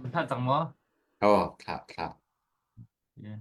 Thlah cang maw? Oh, thlah thlah. Yeah.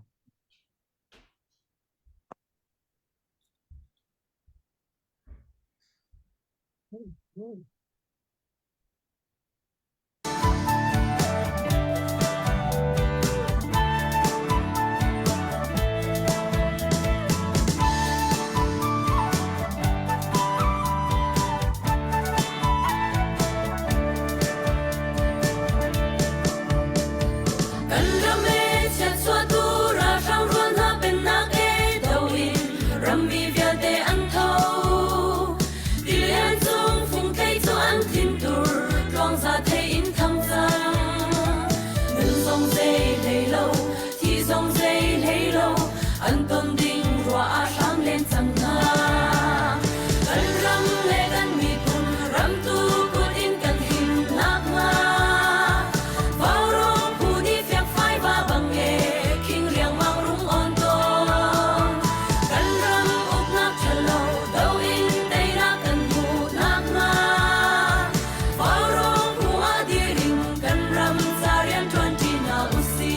Kan ram e chiatchuahtu ralhrang rual hna pennak e do in rammi vialte an tho. Tilian cung fungthei cu an thintur tluangza thei in thang cang. Nun zong zei hlei lo, thi zong zei hlei lo, an ton ding ruah ah hram len cang hna. Kan ram le kan miphun ramtu kut in kan him nakhnga Vaurawng phu nih fiakfai va bang e khing riangmang rung on tawn. Kan ram uknak ṭhalo do in teinak kan hmuh nakhnga Vaurawng phu ah dir in kan ram ca rian ṭuanṭi hna usih.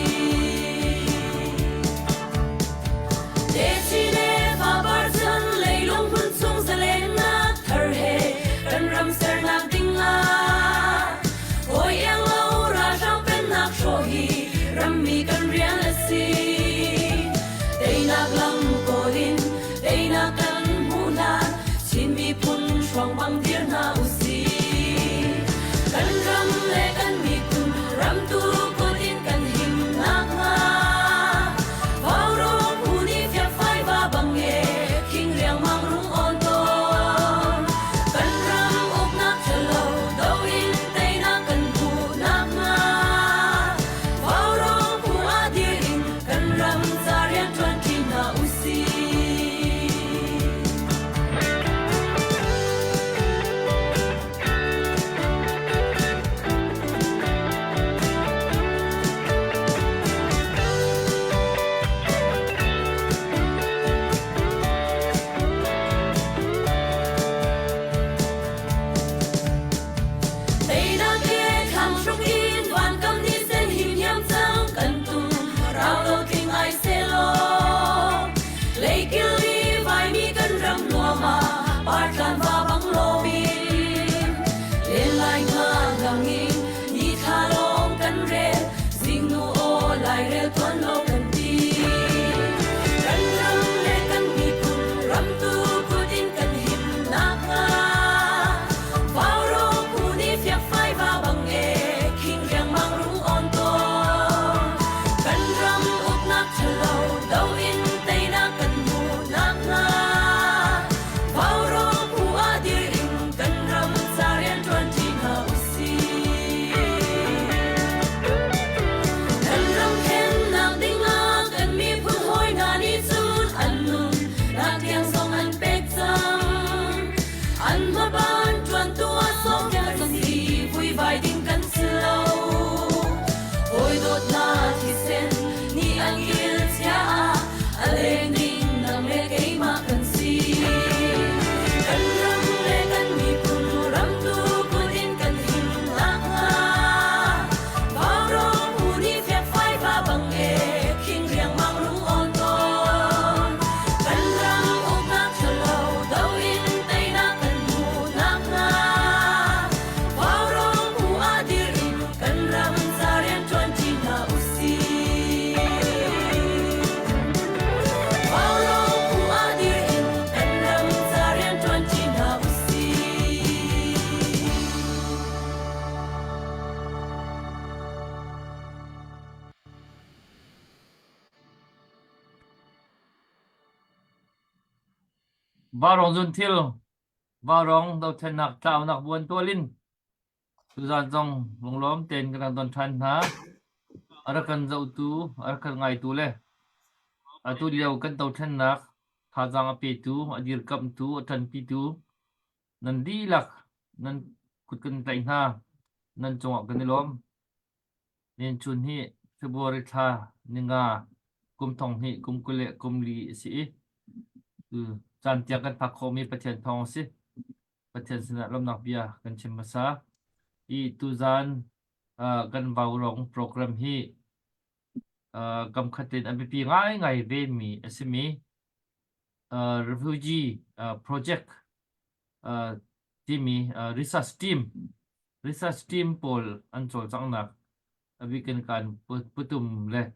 Techi le fapar chan leilung hmun chung zalennak thar he kan ram sernak ding ah hawi iang lo ralhrang pennak hrawh hi rammi kan rian a si. Teinak lam kawl in teinak kan hmuh hlan Chin miphun hruang bang dir hna usih. Kan ram le kan miphun ramtu kut in kan him nakhnga Vaurawng phu nih fiakfai va bang e khing riangmang rung awn tawn. Kan ram uknak ṭhalo do in teinak kan hmuh nakhnga Vaurawng phu ah dir in kan ram ca rianṭuan ṭi hna usih. Teinak he thlang hruk in vankam ni sen him hiam cang kan tum rau lo tling ai selaw leikil i vaimi kan ram nuam ah partlan va bang lomin len lai nga lang in ni thla lawng kan rel zingnu aw lairel tuan lo kan ti kan ram le kan miphun ramtu kut in kan him nakhnga Vaurawng phu nih fiakfai va bang e khing riangmang rung awn tawn kan ram uknak ṭhalo do in teinak kan hmuh nakhnga Vaurawng phu ah dir in kan ram ca rianṭuan ṭi hna usih. Kan ram thlennak dingah kan miphun hawi hna nih cun an nun nak tiang zong an pek cang. An hmaban ṭuantu ah sawmpiak si vuivai ding kan si lo. Hawi dawtnak thisen nih an kil chia ah a leng ding nang le keimah kan si. Kan ram le kan miphun ramtu kut in kan him nakhnga Vaurawng phu nih fiakfai va bang e khing riangmang rung awn tawn. Kan ram uknak ṭhalo do in teinak kan hmuh nakhnga Vaurawng phu ah dir in kan ram ca rianṭuan ṭi hna usih. Vaurawng phu ah dir in kan ram ca rianṭuan ṭi hna usih. Vaurawng zunthil, vaurawng dothlennak tlaunak buan tual in tuzaan zong lunglawm tein kan rak don ṭhan hna. A rak kan zohtu, a rak kan ngaitu le atu lio kan dothlennak thazaang a petu, a dirkamhtu, a ṭanpitu nan dihlak nan kut kan tlaih hna. Nan cungah kan i lawm. Nichun hi February thla ninga kum thong hnih kum 20 le kum li a si i tu caan tiang kan phak khawhmi Pathian thawng a si. Pathian sinah lawmhnak bia kan chim hmasa. I tuzaan Kan Vaurawng program hi kamkhat in a biapi ngaingai vemi a simi refugee project timi research team research team pawl an cawlcanghnak a bik in kan putum le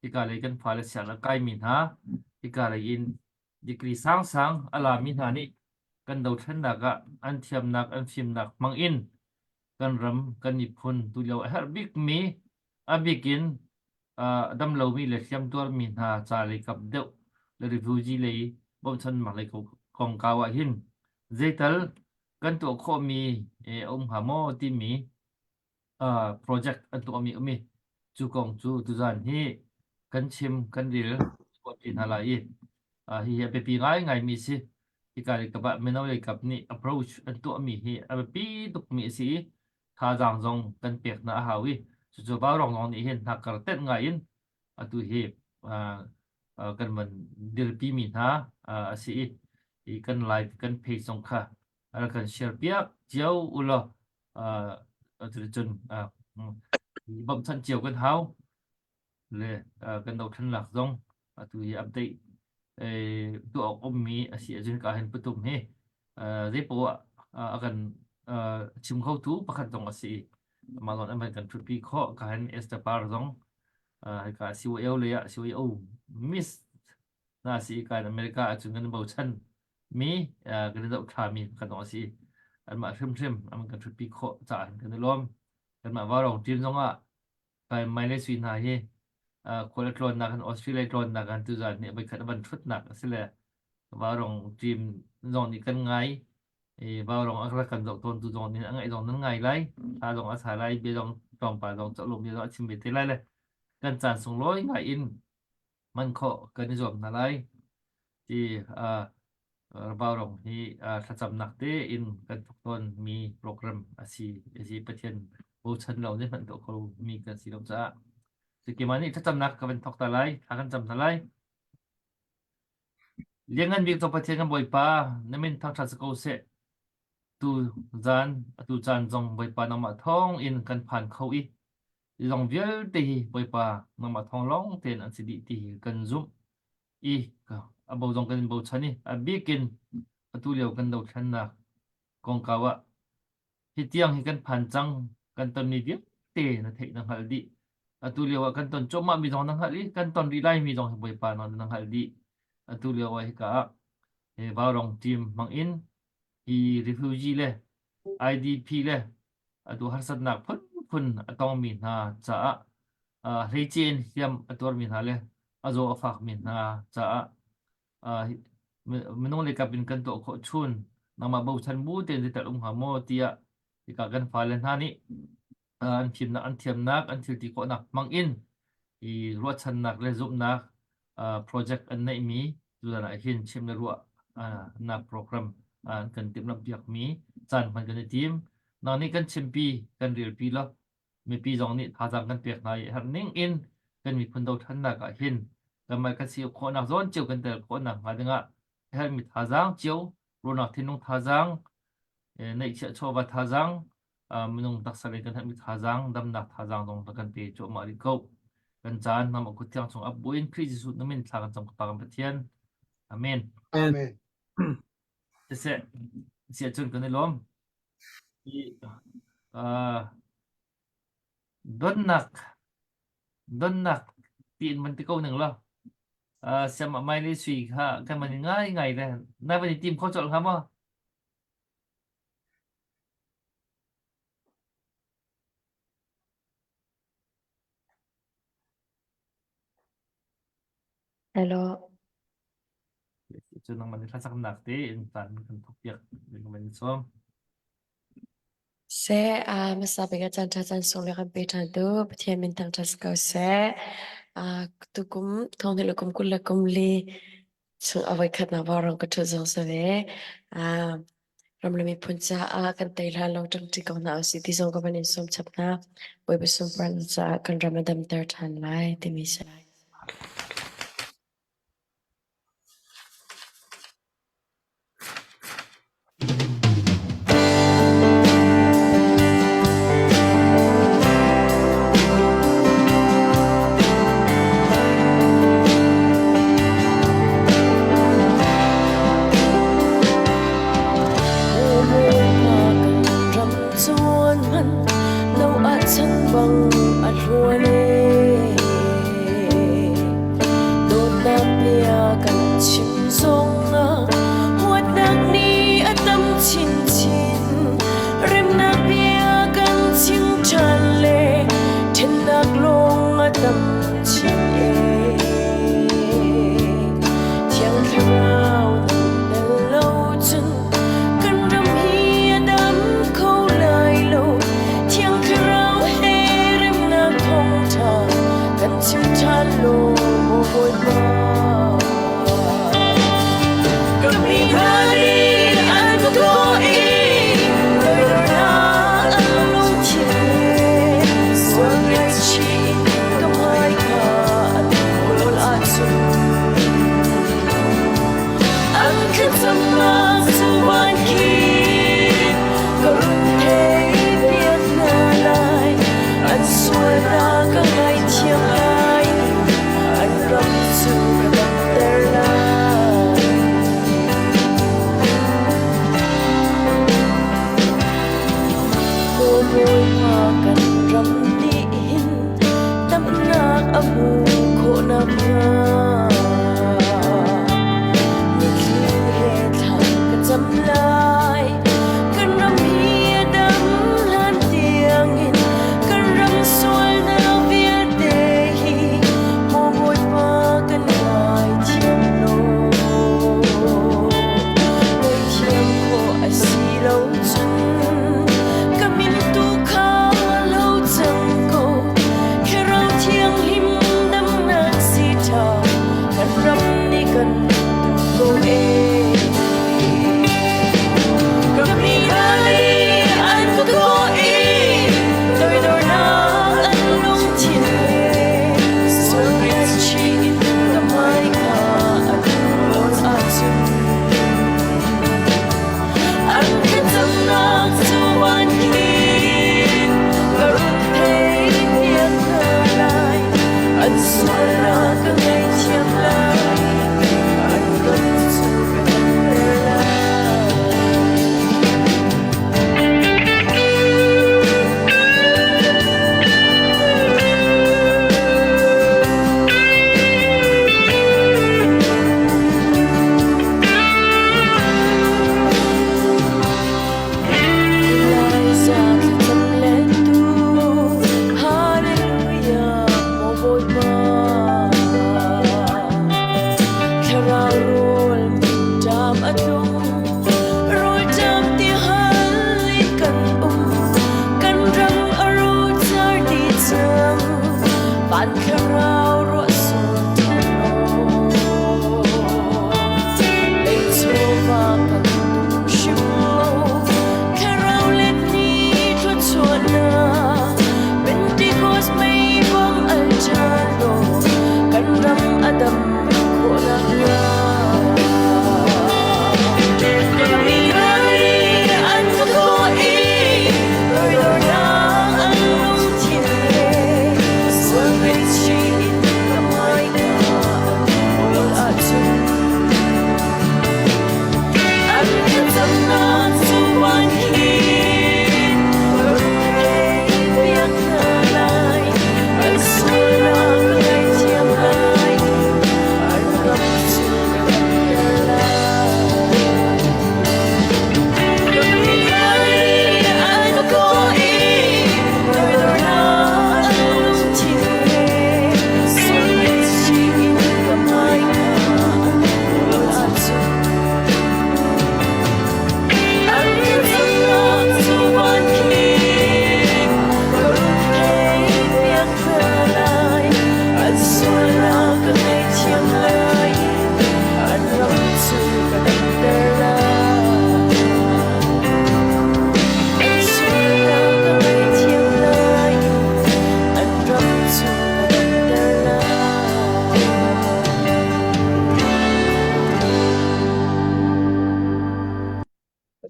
hika lei kan fale sianginn a kaimi hna hika lei in degree sangsang a lami hna nih kan dothlennak ah an thiamnak an fimnak hmang in kan ram kan miphun tulio a herh bikmi a bik in a dam lomi le hliamtuarmi hna ca lei kap deuh le refugee lei bawmchannak lei kongkau ah hin zeital kan tuah khawhmi a um hnga maw timi project an tuahmi um i cu kong cu tuzan hi kan chim kan rel ṭi hna lai i hihi a biapi ngaingaimi si. Hika lei kap ah mino lei kap nih approach an tuahmi hi a biapi tukmi a si i thazaang zong kan pek hna a hau i cucu Vaurawng zong nih hin hnakkar tenh ngai in atu hi kan van dirpimi hna a si i hi kan live kan page zong kha rak kan share piak cio u law cuticun bawmhchanh cio kan hau le kan dothlennak zong atu hi update tuah awk ummi a si ahcun ka hin putum hi zeipoah a kan chim khotu pakhat zong a si i mah zawn an van kan ṭhutpi khawh ka hin Esther Par zong hika CYO lei ah CYO Miss na si i kan America ahcun kan bochan mi kan i zohthla mi pakhat zong a si anmah hrimhrim an kan ṭhutpi khawh caah kan i lawm kanmah Vaurawng team zong ah Kai mai le sui hna hi khual a tlawnnak in Australia tlawnnak an tuzan nih voikhat a van ṭhutnak a si le Vaurawng team zong nih kan ngai i Vaurawng a rak kan zoh tawntu zong nih a ngaih zong nan ngai lai thla zong a sa lai bia zong tlawmpal zong cawhlawm bia zong a chim ve te lai le kan caan sunglawi ngai in hman khawh kan i zuam hna lai ti Vaurawng hi thlacamnak tein kan thawk tawnmi program a si. A si Pathian bochan lo nih hmanh tuah kho mi kan si lo caah. Keimah nih thlacamnak ka van thawk ta lai, thla kan cam hna lai. Lianngan bik cu Pathian kan Bawipa, na min thangṭhat si ko seh. Tu zan, atu caan zong Bawipa nangmah thawng in kan phan kho i zong vialte hi Bawipa nangmah thawng lawng tein an si dih ti hi kan zumh. I a bo zong kan in bochan i a bik in atu lio kan dothlennak kongkau ah hi tiang hi kan phan cang kan tonmi vialte na theih na hngalh dih atu lio ah kan ton cuahmah mi zong na hngalh i kan ton rih lai mi zong hi Bawipa na na hngalh dih atu lio ah hika ah he Vaurawng team hmang in hi refugee le IDP le atu harsatnak phunphun a tongmi hna caah hleice in hliam a tuarmi hna le a zaw a fakmi hna caah minung le kap in kan tuah khawh chun nangmah bochan bu tein zeital um hnga maw tiah hika kan fale hna nih an fimnak an thiamnak an thilti khawhnak hmang in i ruahchannak le zumhnak project an neihmi tuzan ah hin chim le ruah nak program an kan timhlamh piakmi caan hman kan i tim nang nih kan chimpi kan relpi lo mipi zong nih thazaang kan pek hna i herh ning in kan miphun dothlannak ah hin kanmah kan si khawhnak zawn cio kan tel khawhnak hnga dingah herhmi thazaang cio ruahnak thinlung thazaang neihchiah chawva thazaang minung taksa lei kan herhmi thazaang damnak thazaang zong kan pe cuahmah rih ko kan caan nam a kut thiang chung ap buin Khrih Jesuh na min thla kan cam ka kan Pathian amen amen siseh siah cun kan i lawm donnak donnak tiin man ti ko ning law siam mai le sui kha kan man ngai ngai le na van i tim kho colh hnga maw Hello. Cu nangmah nih thlacamnak tein caan kan thawk piak ding kan in sawm. Seh, ah hmasa bik ah caan ṭha caan sung le kan pe ṭhan tu Pathian min thangṭhat si ko seh. Ah tukum thong le kum 20 le kum li chung a voikhatnak vaurawng ka ṭhut zong si ve. Ah ram le miphun caah kan tei hlan lo ṭangṭi ko hna usih ti zong ka van in sawm chap hna. Bawipa sunparnak caah kan ram a damter ṭhan lai timi si.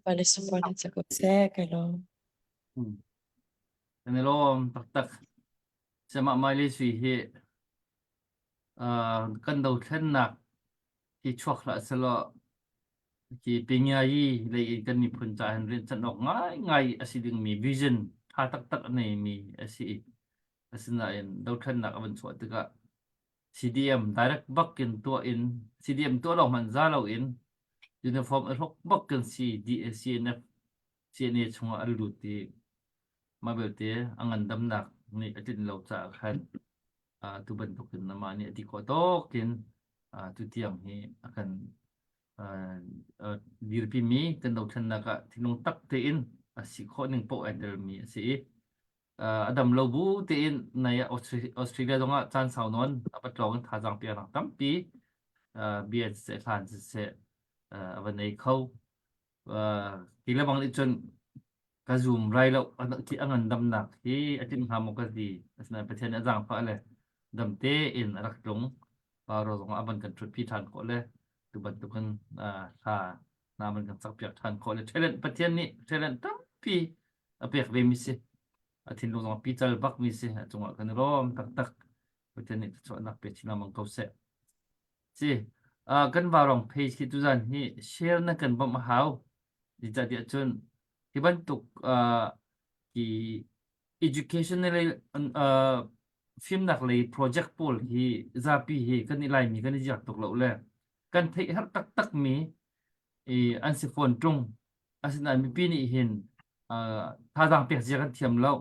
Bawipa nih support in si ko seh kai lawm. Kan i lawm taktak. Sayamah Miley Sui hi uh, kan dothlennak hi chuak hlah selaw Hi Pingayi lei in kan miphun ca hin rianchanh awk ngaingai a si dingmi vision ṭha taktak a neimi a si i asinain dothlennak a van chuah tikah CDM direct bak in tuah in CDM tuah lawng hmanh za loin uniform a hlok bak kan si DACNF CNA chungah an lut i mah belte a ngandamnak nih a tlinh lo caah khan tu bantukin amah nih a ti khawh tawk in tu tiang hi a kan dirpimi kan dothlennak ah thinlung tak tein a si khawh ning paoh ai telmi a si i a dam lo bu tein nai ah Australia zong ah caan sau nawn a va tlawng in thazaang piaknak tampi bia siseh hlan siseh a va nei kho. Ti le bang nih cun ka zum rai lo a ngandamnak hi a tlinh hnga maw ka ti asinain Pathian nih a zaangfah le dam tein a rak tlung Paro zong a van kan ṭhutpi ṭhan khawh le tu bantukin hla hna van kan sakpiak ṭhan khawh le talent Pathian nih talent tampi a pek ve mi si a thinlung zong a pical bak mi si a cungah kan i lawm taktak Pathian nih thluachuahnak pe chin lengmang ko seh Si kan vaurawng page hi tuzan hi share na kan bawmh a hau. Zeicahtiah cun hi bantuk hi educational fimnak lei project pawl hi zapi hi kan i Laimi kan i ziak tuk lo le kan theih har taktak mi an si fawn ṭung. Asinain mipi nih hin thazaang pek zia kan thiam lo.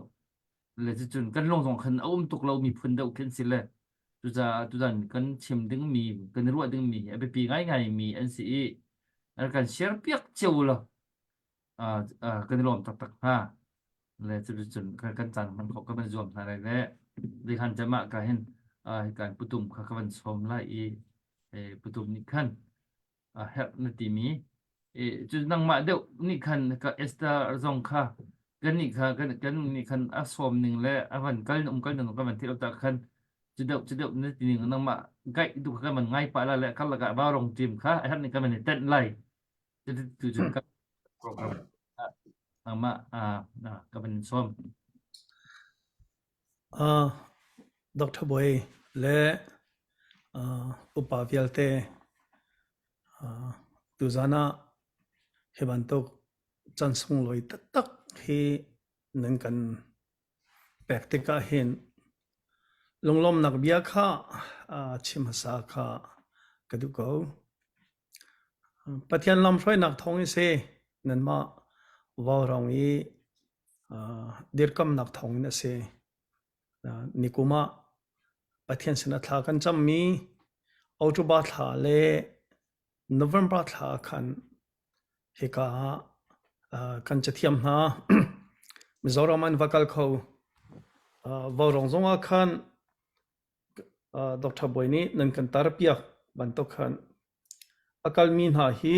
Le cucun kan lung zong khan a um tuk lo miphun deuh khin si le cucaah tuzan kan chim dingmi kan i ruah dingmi hi a biapi ngaingaimi an si i an kan share piak cio law kan i lawm taktak hnga. Le cuticun kan caan hman khawh kan van zuam hna lai le zeikhan cem ah ka hin kan putum kha ka van sawm lai i putum nih khan a herh na timi cu nangmah deuh nih khan ka Esther zong kha kan nih kha kan kan nih khan a sawm ning le a van kal um kal ning kan van thil ta khan cu deuh cu deuh na ti ning nangmah gaih tu kha kan van ngai pa la le kar lakah va rong team kha a herh ning kan van i tenh lai tu tu cun ka program nangmah ka van sawm Uh, Dr. Boy le uh, upa vialte uh, tuzan ah hi bantuk chan sunglawi taktak hi nan kan pek tikah hin lunglawmnak bia kha uh, chim hmasa kha ka duh ko. Pathian lamhruainak thawng in si nanmah vaurawng i dirkamnak thawng in a si. Nikum ah Pathian sinah thla kan cammi October thla le November thla ah khan hika ah kan cathiam hna. Mizoram an va kal kho. Vaurawng zong ah khan Dr. Bawi nih nan kan tarpiak bantuk khan a kalmi hna hi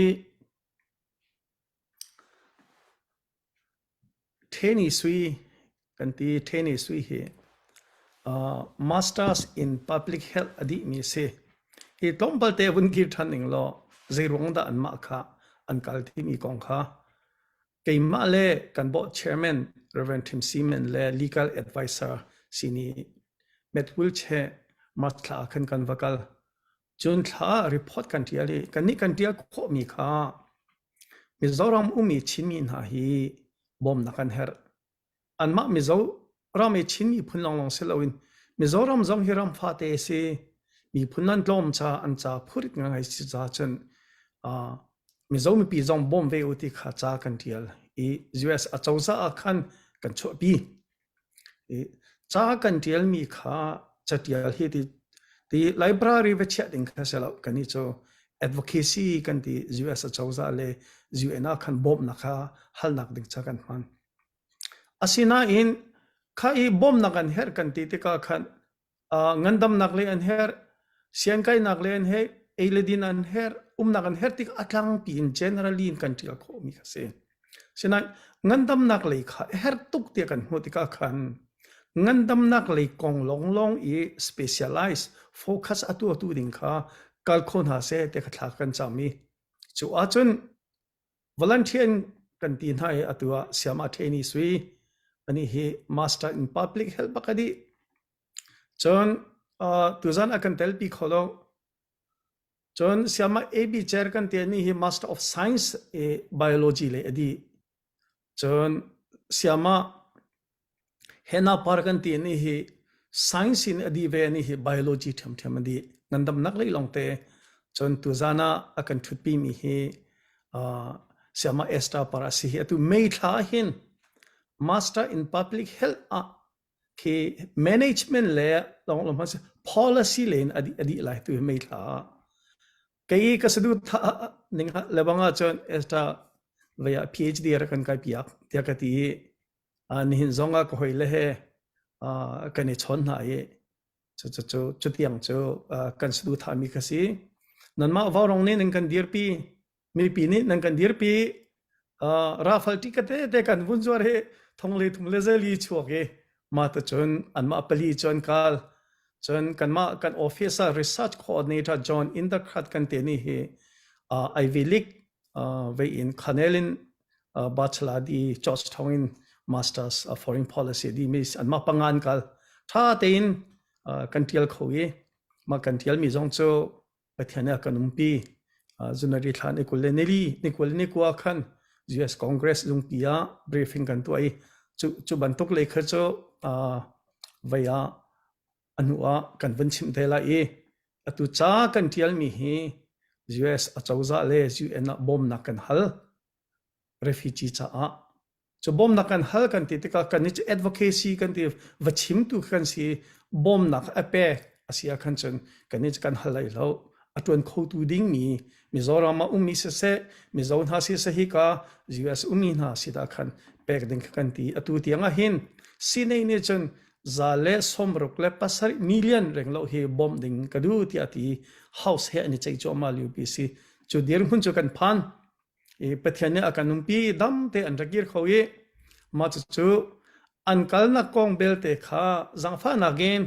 Ṭheni Sui kan ti. Ṭheni Sui hi Masters in Public Health a dihmi a si. Hi tlawmpal te vun kir ṭhan ning law zeiruang dah anmah kha an kal timi kong kha keimah le kan board chairman Reverend Tim Seaman le legal advisor sini Matt Wilche March thla ah khan kan va kal. Cun thla report kan ṭial i kannih kan ṭial khawhmi kha Mizoram ummi Chinmi hna hi bawmnak an herh. Anmah Mizoram i Chin miphun lawnglawng si loin Mizoram zong hi ram fate a si. Miphun an tlawm ca an ca phurit ngai si ca cun uh, Mizo mipi zong bawm ve u ti kha ca kan ṭial i US acozah ah khan kan chuahpi. I ca kan ṭialmi kha catial hi ti ti library va chiah ding kha si lo kannih cu advocacy kan ti US acozah le UN ah khan bawmhnak kha halnak ding ca kan hman. Asinain kha i bawmhnak an herh kan ti tikah khan ngandamnak lei an herh, siangkainak lei an herh, ei le din an herh, umnak an herh tik a tlangpi in generally in kan ṭial khawhmi kha si. Sinain ngandamnak lei kha a herh tuk tiah kan hmuh tikah khan ngandamnak lei kong lawnglawng i specialize focus a tuahtu ding kha kal kho hna seh ti kha thla kan cam i cu ahcun volunteer in. kan ti hna i atu ah Sayama Ṭheni Sui ani hi Master in Public Health bak a dih. Cun uh, tuzan a kan telpi kho lo. Cun Sayama AB Chair kan ti ani hi Master of Science i Biology le a dih. Cun Sayama Hena par kan ti ni hi science in a dih ve ni hi biology ṭhiamṭhiam a dih. Ngandamnak lei lawngte cun tuzan ah a kan ṭhutpi mi hi uh, Sayama Esther par a si hi atu May thla hin Master in Public Health ah khi management le long long hmanh policy le in a dih a dih lai tu hi May thla ah. Kei ka saduhthah ning lebang ahcun Esther vei ah PhD rak kan kai piak tiah ka ti i nihin zong ah ka hoi le he kan i chawn hna i cu cu cutiang cu kan saduhthah mi ka si. Nanmah Vaurong nih nan kan dirpi mipi nih nan kan dirpi rafal ṭi ka tete kan vun zuar hi thong le thum le zeli chuak i mah ta cun anmah pali cu an kal cun kanmah kan office ah research coordinator John Interkhat kan te ni hi Ivy League vei in Cornell in bachelor di Georgetown in masters foreign policy di mi anmah pangan kal tha tein kan tial kho i mah kan tial mi zong cu Pathian nih a kan umpi. January thla ni 20 le nili ni 20 ni kua khan US Congress zungpi ah briefing kan tuah i cu cu bantuk lei kha cu vei ah a hnu ah kan vun chimh te lai i atu ca kan ṭialmi hi US acozah le UN ah bawmnak kan hal refugee caah Cu bawmnak kan hal kan ti tikah kan nih cu advocacy kan ti va chimtu kan si bawmnak a pek a si ah khan cun kan nih cu kan hal lai lo a tuan khotu dingmi Mizoram ah ummi siseh Mizo hna siseh hika US ummi hna si dah khan pek ding kha kan ti atu tiang ah hin sinei nih cun za le sawmruk le pasarih million renglo hi bawmh ding ka duh tiah ti house he an i ceih cuahmah lio pi si cu dirhmun cu kan phan I Pathian nih a kan umpi dam te an rak kir kho i mah cucu an kalnak kong belte kha zaangfahnak in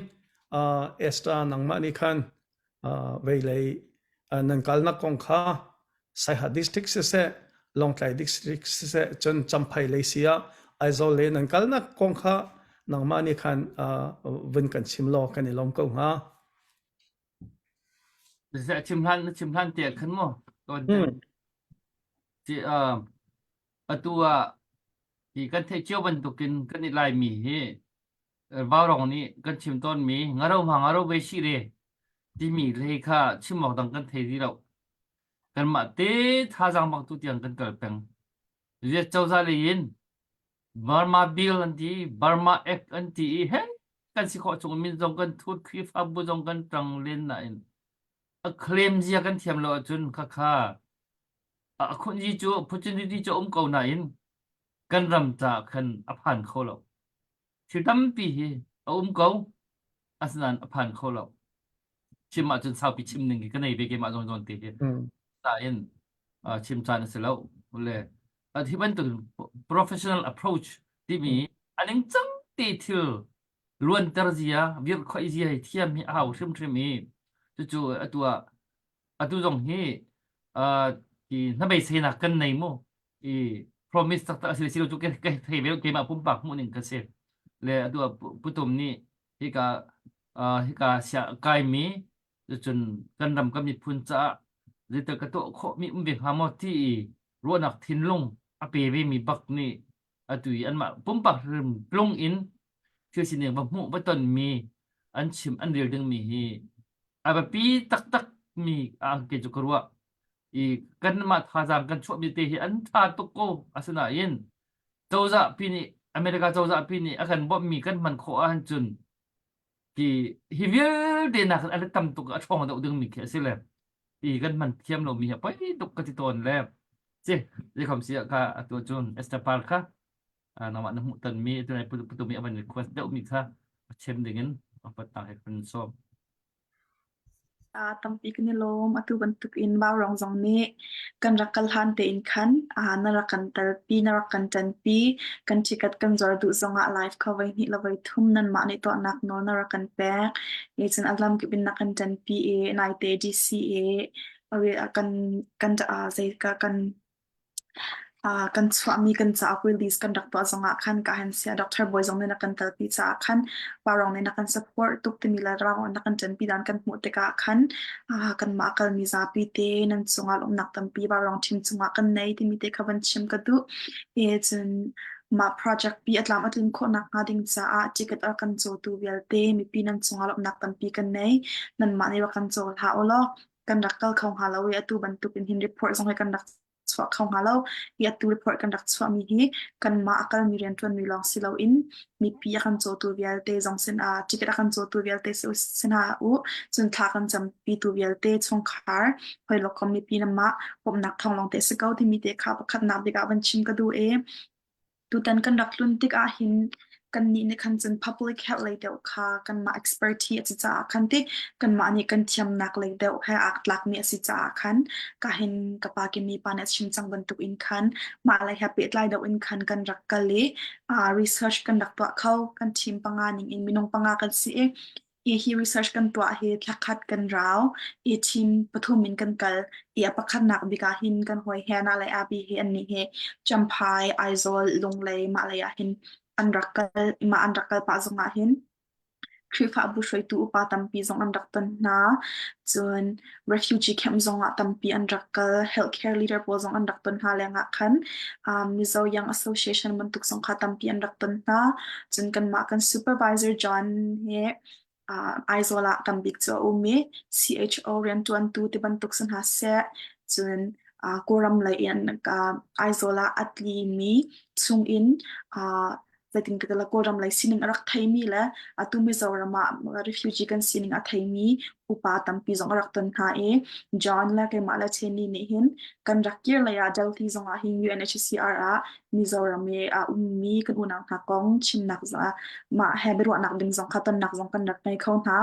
uh, Esther nangmah nih khan uh, veilei uh, nan kalnak kong kha Saiha district siseh Lawngtlai district siseh cun Champhai lei si ah Aizawl lei nan kalnak kong kha nangmah nih khan uh, vun kan chim law kan i lawm ko hnga. Siseh chim hlan na chim hlan te khan mu ton Hmm. Ci uh, atu ah hi kan theih cio bantukin kan i Laimi hi Vaurong nih kan chim tawnmi ngaro hma ngaro ve si re timi hlei kha chim awk dang kan thei ti lo. Kanmah te thazaang bang tu tiang kan kal peng. Riat cozah lei in Burma Bill an ti, Burma Act an ti i he kan si khawh chung min zong kan thut Khrihfabu zong kan ṭang len nain a claim zia kan thiam lo ahcun khakha a khunzi cu opportunity cu um ko nain kan ram ca khan a phan kho lo. Thil tampi hi a um ko asinain a phan kho lo. Chim ahcun saupi chim ning hi ka nei ve keimah zawn zawn te hi. Nain chim caan a si lo. Le hi bantuk professional approach timi a ningcang te thil luanter zia virhkhoi zia hi thiam hi a hau hrimhrim i cucu atu ah atu zong hi uh, ti hnabeiseinak kan nei mu i promise taktak a si si lo cu ke thei ve keimah pumpak hmuh ning ka si le atu ah putum nih hika uh, hika sia kaimi cun kan ram kan miphun caah zeital ka tuah khawhmi um ve hnga maw ti i ruahnak thinlung a pe ve mi bak nih atu i anmah pumpak hrim tlung in thil sining va hmuh va tonmi an chim an rel dingmi hi a biapi taktak mi ah ke cu ka ruah i kanmah thazaang kan chuahmi te hi an ṭha tuk ko asinain cozah pi nih America cozah pi nih a kan bawmhmi kan hman khawh ahcun ti hi vialte nak a tam tuk a ṭhawng deuh dingmi khi a si le ti kan hman thiam lomi hi a poi tuk ka ti tawn le si zeikhom si ah kha atu cun Esther Par kha nangmah na hmuh tonmi atu nai putumi a van request deuhmi kha a chim dingin a patnak he kan sawm. Tampi kan i lawm. Atu bantuk in Vaurong zong nih kan rak kal hlan tein khan na rak kan telpi, na rak kan ṭanpi. Kan ticket kan zuar duh zongah live kha voihnih le voithum nanmah nih tuahnak nawl na rak kan pek. Cun a lamkip in na kan ṭanpi i naite DC i kan kan zei ka kan. Uh, kan chuahmi kan cauk release kan rak tuah zongah khan ka han sia Dr. Boy zong nih na kan telpi caah khan Parong nih na kan support tuk timi le rang na kan ṭanpi dan kan hmuh tikah khan uh, kanmah kalmi zapi te nan cungah lawmhnak tampi Parong team cungah kan nei timi te kha van chim ka duh. E cun mah project pi a tlam a tlin khawh nakhnga ding caah ticket a kan cawtu vialte mipi nan cungah lawmhnak tampi kan nei. Nanmah nih rak kan caw hlah u law kan rak kal kho hnga lo i atu bantuk in hin report zong hi kan rak chuah kho hnga lo. Hi atu report kan rak chuahmi hi kanmah a kalmi rianṭuanmi lawng si loin mipi a kan cawtu vialte zong sinah ticket a kan cawtu vialte sinah u cun thla kan campitu vialte chungkhar hawilokom mipi namah bawmhnak thawng lawng te si ko timi te kha pakhatnak bik ah van chim ka duh i Tutan kan rak tlun tik ahhin kannih nih khan cun public health lei deuh kha kanmah expertise a si caah khan ti kanmah nih kan thiamnak lei deuh he aa tlakmi a si caah khan kahin ka pa kimi pa nih a chim cang bantuk in khan mah lei he pehtlai deuh in khan kan rak kal i uh, research kan rak tuah kho kan team panga ning in minung panga kan si i Hi research kan tuah hi thlakhat kan rau i team pathum in kan kal i a pakhatnak bik ah hin kan hawi Hannah le Abby hi annih hi Champhai, Aizawl, Lunglei mah lei ah hin an rak kal mah an rak kal pah zong ah hin Khrihfabu hruaitu upa tampi zong an rak ton hna. Cun refugee camp zong ah tampi an rak kal. Healthcare leader pawl zong an rak ton hna lengah khan um, Mizo Young Association bantuk zong kha tampi an rak ton hna. Cun kanmah kan supervisor John he uh, Aizawl ah tam bik cu a um i CHO rianṭuantu ti bantuk si hna seh. Cun uh, Kawlram lei in uh, Aizawl ah a tlimi chungin uh, zeitin ka tila Kawlram lei sining a rak theimi le atu Mizoram ah refugee kan sining a theimi upa tampi zong a rak ton hna i John le keimah le Chenni nih hin kan rak kir lei ah Delhi zong ah hin UNHCR ah Mizoram i a ummi kan unau hna kong chimnak mah he biaruahnak ding zong kha tonnak zong kan rak ngei kho hna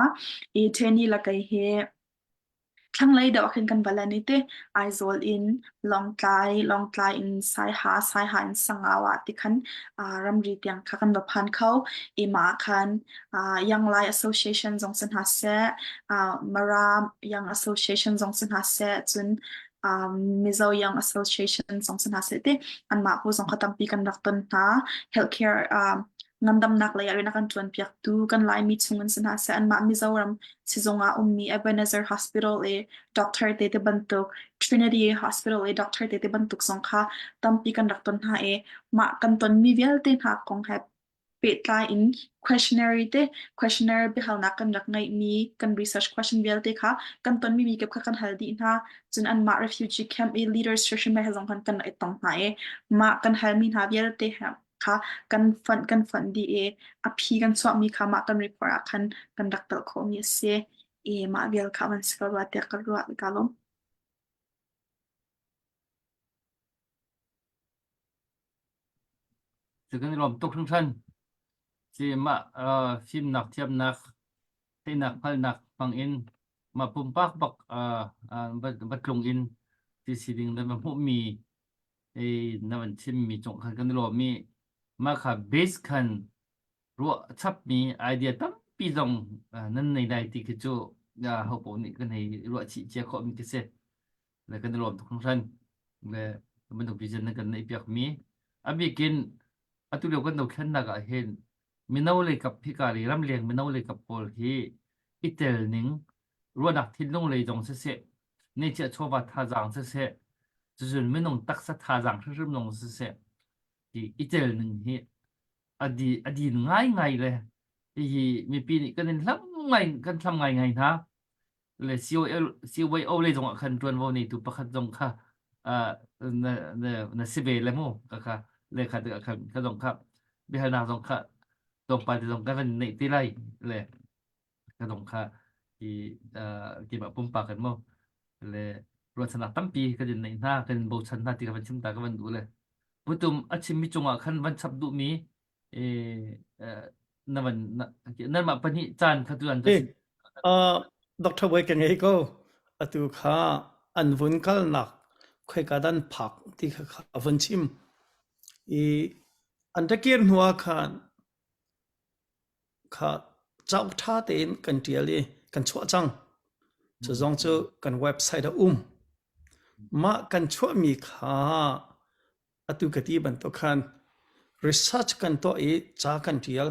i Chenni le kei hi Thlanglei deuh ah khin kan va lan i ti Aizawl in Lawngtlai, Lawngtlai in Saiha, Saiha in Sangau ah tikhan uh, ramri tiang kha kan va phan kho. I mah ah khan uh, Young Lai Association zong si hna seh, uh, Mara Young Association zong si hna seh, cun um, Mizo Young Association zong si hna seh ti anmah pawl zong kha tampi kan rak ton hna. Healthcare um, ngandamnak lei ah rian a kan ṭuanpiaktu kan Laimi chung in si hna seh, anmah Mizoram sizung ah ummi Ebenezer Hospital i doctor te te bantuk, Trinity Hospital i doctor te te bantuk zong kha tampi kan rak ton hna i mah kan tonmi vialte hna kong he pehtlai in questionnaire te questionnaire biahalnak kan rak ngeihmi kan research question vialte kha kan tonmi mi kip kha kan hal dih hna cun anmah refugee camp i leaders hrimhrim he zong khan kan i tong hna i mah kan halmi hna vialte he kha kan fonh kan fonh dih i a phi kan chuahmi kha mah kan report ah khan kan rak telh khawhmi a si i mah vial kha van si ko rua tiah ka ruah ka lawm. Cu kan i lawm tuk hringhran. Si mah uh, fimnak thiamnak theihnak hngalhnak hmang in mah pumpak bak uh, uh, va, va tlung in ti si ding le va hmuhmi i na van chimmi cung khan kan i lawm i mah kha base khan ruah chapmi idea tampi zong nan nei lai ti khi cu ho paoh nih kan hei ruah chih cia khawhmi khi si le kan i lawm tuk hringhran le bantuk vision nan kan neih piakmi a bikin atu lio kan dothlennak ah hin mino lei kap hika lei ramleng mino lei kap pawl hi i tel ning ruahnak thinlung lei zong siseh ngeihchiah chawva thazaang siseh cucun minung taksa thazaang hrimhrim zong siseh ti i tel ning hi a di a din ngaingai le hihi mipi nih kan in hlam ngai kan hlam ngaingai hna le COL CYO lei zong ah khan ṭuanvo neitu pakhat zong kha uh, na, na, na si ve le mu ka kha le kha kha kha zong kha biahalnak zong kha tlawmpal te zong kan van neih te lai le ka zong kha i keimah pumpak kan mu le ruahchannak tampi kan in neih hna kan in bochan hna ti ka van chim ta ka van duh le putum a chimmi cungah khan van chap duhmi na van nanmah pahnih caan kha tu an Uh, Dr. Wei ka ngei ko. Atu kha an vun kalnak khoika dan phak ti kha kha vun chim. I an ra kir hnu ah khan kha cauk ṭha tein kan ṭial i kan chuah cang. Cu zong cu kan website a um. Mah kan chuahmi kha Atu ka ti bantuk khan research kan tuah i ca kan ṭial.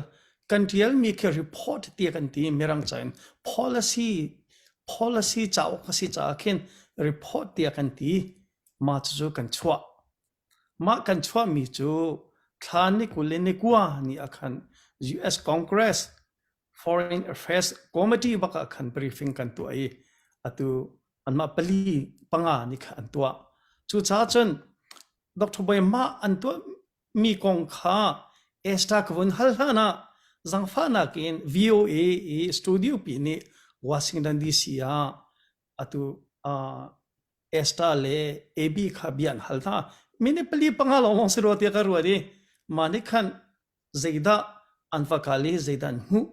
Kan ṭialmi khi report tiah kan ti Mirang ca in policy policy cauk a si caah khin report tiah kan ti. Mah cucu kan chuah. Mah kan chuahmi cu thla ni 20 le ni kua ni ah khan US Congress Foreign Affairs Committee bak ah khan briefing kan tuah i atu anmah pali panga nih khan an tuah. Cucaah cun Dr. Bawi mah an tuahmi kong kha Esther ka vun hal hlan ah zangfahnak in VOA i studio pi nih Washington DC ah atu uh, Esther le AB kha bia an hal hna. Minute pali panga lawng si rua tiah ka ruat i mah nih khan zeidah an va kal i zeidah an hmuh.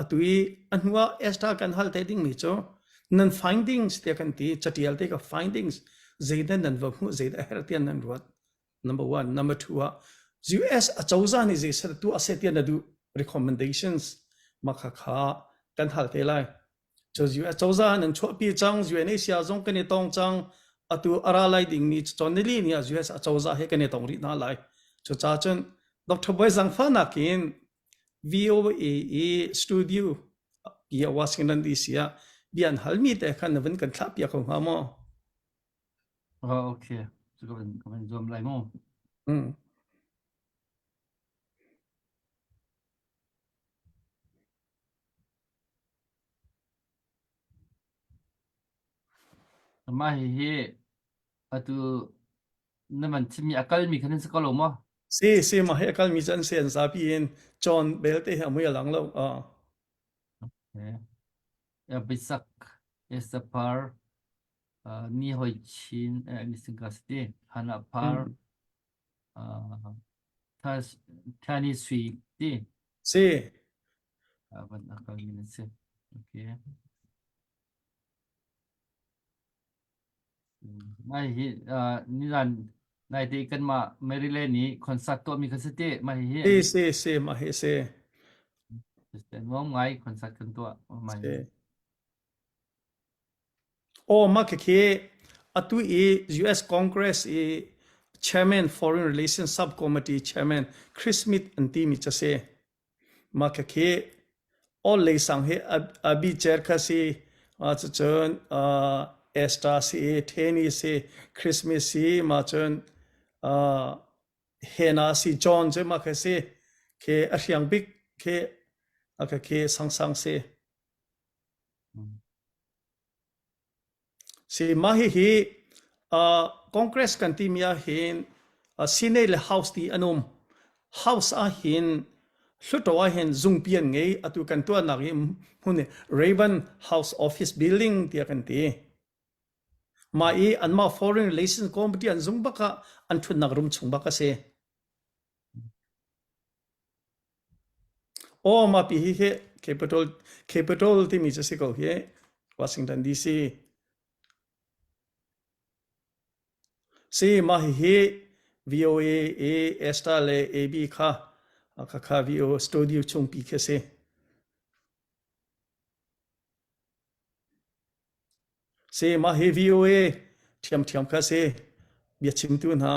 Atu i a hnu ah Esther kan hal te dingmi cu nan findings tiah kan ti catial te ka findings zeidah nan va hmuh zeidah herh tiah nan ruat number one number two ah US acozah nih zei tuah seh tiah na duh recommendations mah kha kha kan hal te lai Cu US cozah nan chuahpi cang, UNHCR zong kan i tong cang. Atu a ra lai dingmi cawn nili ni ah US acozah he kan i tong rih hna lai. Cucaah cun Dr. Bawi Zangfahnak in VOA i studio i Washington DC ah bia an halmi te khan na vun kan thlah piak ko hnga maw? Oh, okay. Cu ka van ka van zuam lai mu. Mm. Mah hihi atu na man chimmi a kalmi kha nan si ko lo maw? Si si mah hi a kalmi cu an si an zapi in John belte hi a mui a lang lo. Uh. Okay. Bisak Esther uh, Ni Hoi Chin eh, Misingka City Hana Par Mm. uh, Thani Sui ti Si. Van a kalmi na si. Okay. Mai hi nizan nai te kanmah Maryland i concert tuahmi kha si te mah hi Si si si mah hi si. Nuam ngai concert kan tuah mai. Si. Aw mah khikhi atu i US Congress i Chairman Foreign Relations Subcommittee Chairman Chris Smith an timi cu si. Mah khikhi all lei sang hi Abi Cer kha si, cucun Esther si i Teni si, Christmas si, mah cun Hena si, John cu mah khi si, khi a hriang bik khi khi sangsang si. Si mah hihi uh, Congress kan timi ah hin uh, Senate le House ti an um. House ah hin Hluttaw ah hin zungpi an ngei atu kan tuahnak hi hmun Rayburn House Office Building tiah kan ti. Mah i anmah Foreign Relations Committee an zung bak ah an ṭhutnak room chung bak a si. Aw mah pi hi hi Capitol Capitol timi cu si ko hi Washington DC. Si mah hihi VOA i Esther le AB kha kha kha VO studio chungpi khi si. Si mah hi VOA ṭhiamṭhiam kha si biachimtu hna.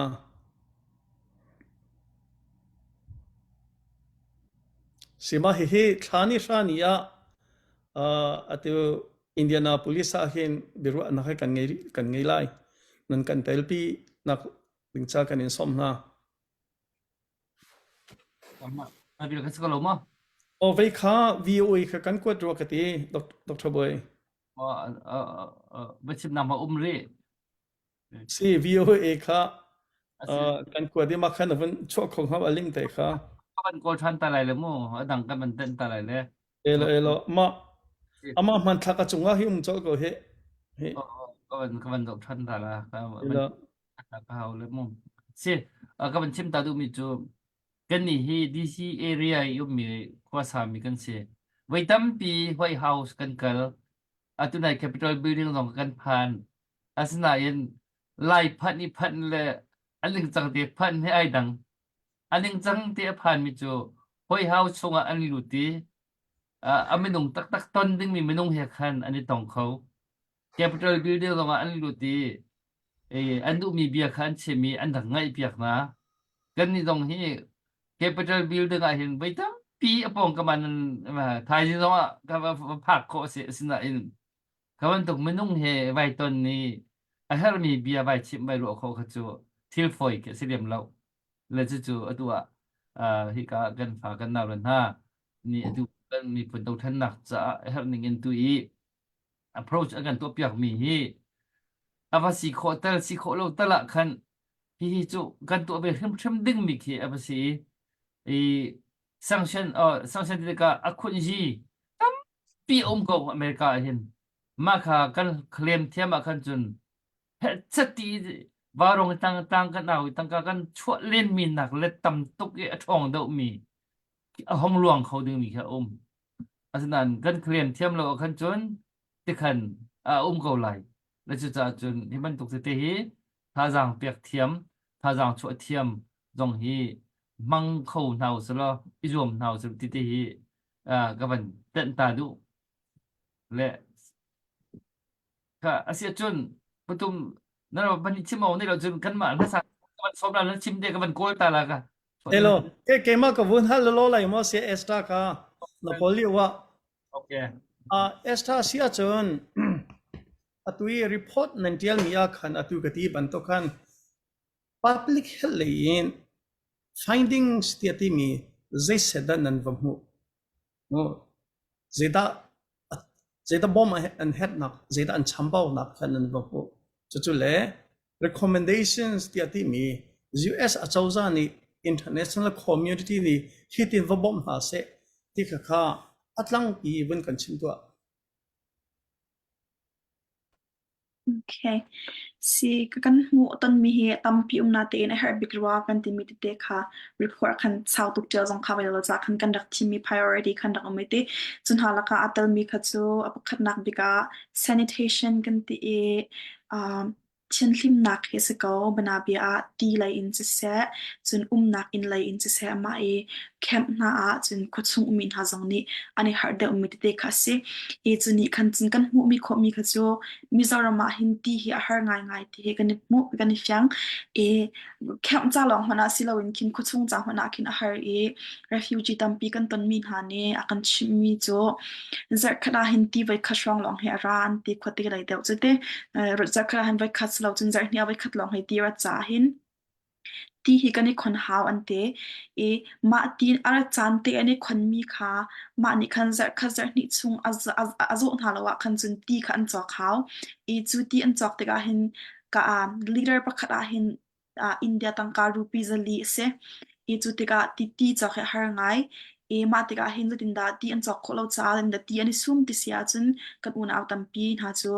Si mah hihi thla ni hra ni ah uh, atu Indianapolis ah hin biaruahnak hi kan ngei kan ngei lai. Nan kan telpi nak ding ca kan in sawm hna. Na bil kha si ko lo maw? Aw vei kha VOA kha kan kuat rua ka ti Dr. Boy. Biachimnak ma um rih. Si VOA kha kan kuat i mah khan na vun chuah kho hnga a link te kha. Ka van kawl ṭhan ta lai le mu a dang kan van tenh ta lai le. Elo elo mah amah hmanthlak a cungah hi um colh ko hi. Hi. Ka van ka van zoh ṭhan ta la. Ka van ka hau le mu. Si ka van chim ta duhmi cu kannih hi DC area i ummi khuasa mi kan si. Voi tampi White House kan kal. Atu nai Capitol Building zong kan phan. Asinain Lai phanh i phanh le a ningcang te phanh hi ai dang. A ningcang te a phanmi cu White House chungah an lut i a minung taktak ton dingmi minung he khan an i tong kho. Capitol Building zongah an lut i. An duhmi bia kha an chim i an rak ngaihpiak hna. Kannih zong hi Capitol building ah hin voi tampi a pawngkam ah nan thaizing zong ah ka va phak khawh a si. Asinain kha bantuk minung he vai ton i a herhmi bia vai chimh vai ruah khawh kha cu thil fawi khi a si lem lo. Le cucu atu ah hika kan fa kan nau le hna nih atu kan miphun dothlennak caah a herh ning in tu i approach an kan tuahpiakmi hi a va si khawh tal si khawh lo tal ah khan hihi cu kan tuah ve hrimhrim dingmi khi a va si i sanction uh, sanction ti tikah a khunzi tampi a um ko America ah hin mah kha kan claim thiam ah khan cun ti varong tang tang kan au tangka kan chuah len mi nak let tam tuk i a ṭhawng deuh mi a hong luang kho ding mi kha a um Asinain kan claim thiam lo ahkhan cun tikhan a um ko lai. Le cucaah cun hi bantuk tete hi thazaang pek thiam, thazaang chuah thiam zong hi hmang kho hna usih law i zuam hna usih ti te hi ka van tenh ta duh. Le Ka asiahcun patum na van i chim awk nih lo cun kanmah hlasa ka van sawm la na chim te ka van kawl ta la ka. Hello, ke keimah ka vun hal lo lai maw sia Esther ka na kawl lio ah. Okay. Ah Esther si ahcun atu i report nan tial mi ah khan atu ka ti bantuk khan public health lei in findings tiah timi zeiset dah nan va hmuh? Zeidah zeidah bawm an herhnak, zeidah an chambaunak kha nan va hmuh. Cucu le recommendations tiah timi US acozah nih international community nih hitin va bawmh hna seh ti kha kha a tlangpi vun kan chim tuah. Okay. Si ka kan hmuh tonmi hi tampi um natein a herh bik rua kan timi tete kha report khan sau tuk ṭial zong kha vai lo ca khan kan rak thimmi priority khan rak um i ti. Cu hna lakah aa telmi kha cu a pakhatnak bik ah sanitation kan ti i um, thianhlimnak hi a si ko. Banabia ah ti lei in siseh, cun umnak inn lei in siseh amah i camp hna ah cun khuachung ummi hna zong nih an i harh deuhmi tete kha a si. I cu nih khan cun kan hmuhmi khawhmi kha cu Mizoram ah hin ti hi a har ngaingai ti hi kan i hmuh kan i fiang. I camp ca lawng hmanh ah si loin khin khuachung ca hmanh ah khin a har i refugee tampi kan tonmi hna nih a kan chimhmi cu zarhkhat ah hin ti voikhat hrawng lawng hi a ra an ti khuate lei deuh cu te. Zarhkhat ah hin voikhat si lo cun zarhhnih ah voikhat lawng hi ti rat caah hin Ti hi kan i khon hau an ti i mah ti a rat caan te an i khonmi kha mah nih khan zarhkhat zarhhnih chung a a zawh hna lo ah khan cun ti kha an cawk hau. I cu ti an cawk tikah hin ka liter pakhat ah hin India tangka rupee 400 a si. I cu tikah ti ti cawk hi a har ngai. I mah tikah hin zeitindah ti an cawk khawh lo caah zeitindah ti an i sum ti si ahcun kan unau tampi hna cu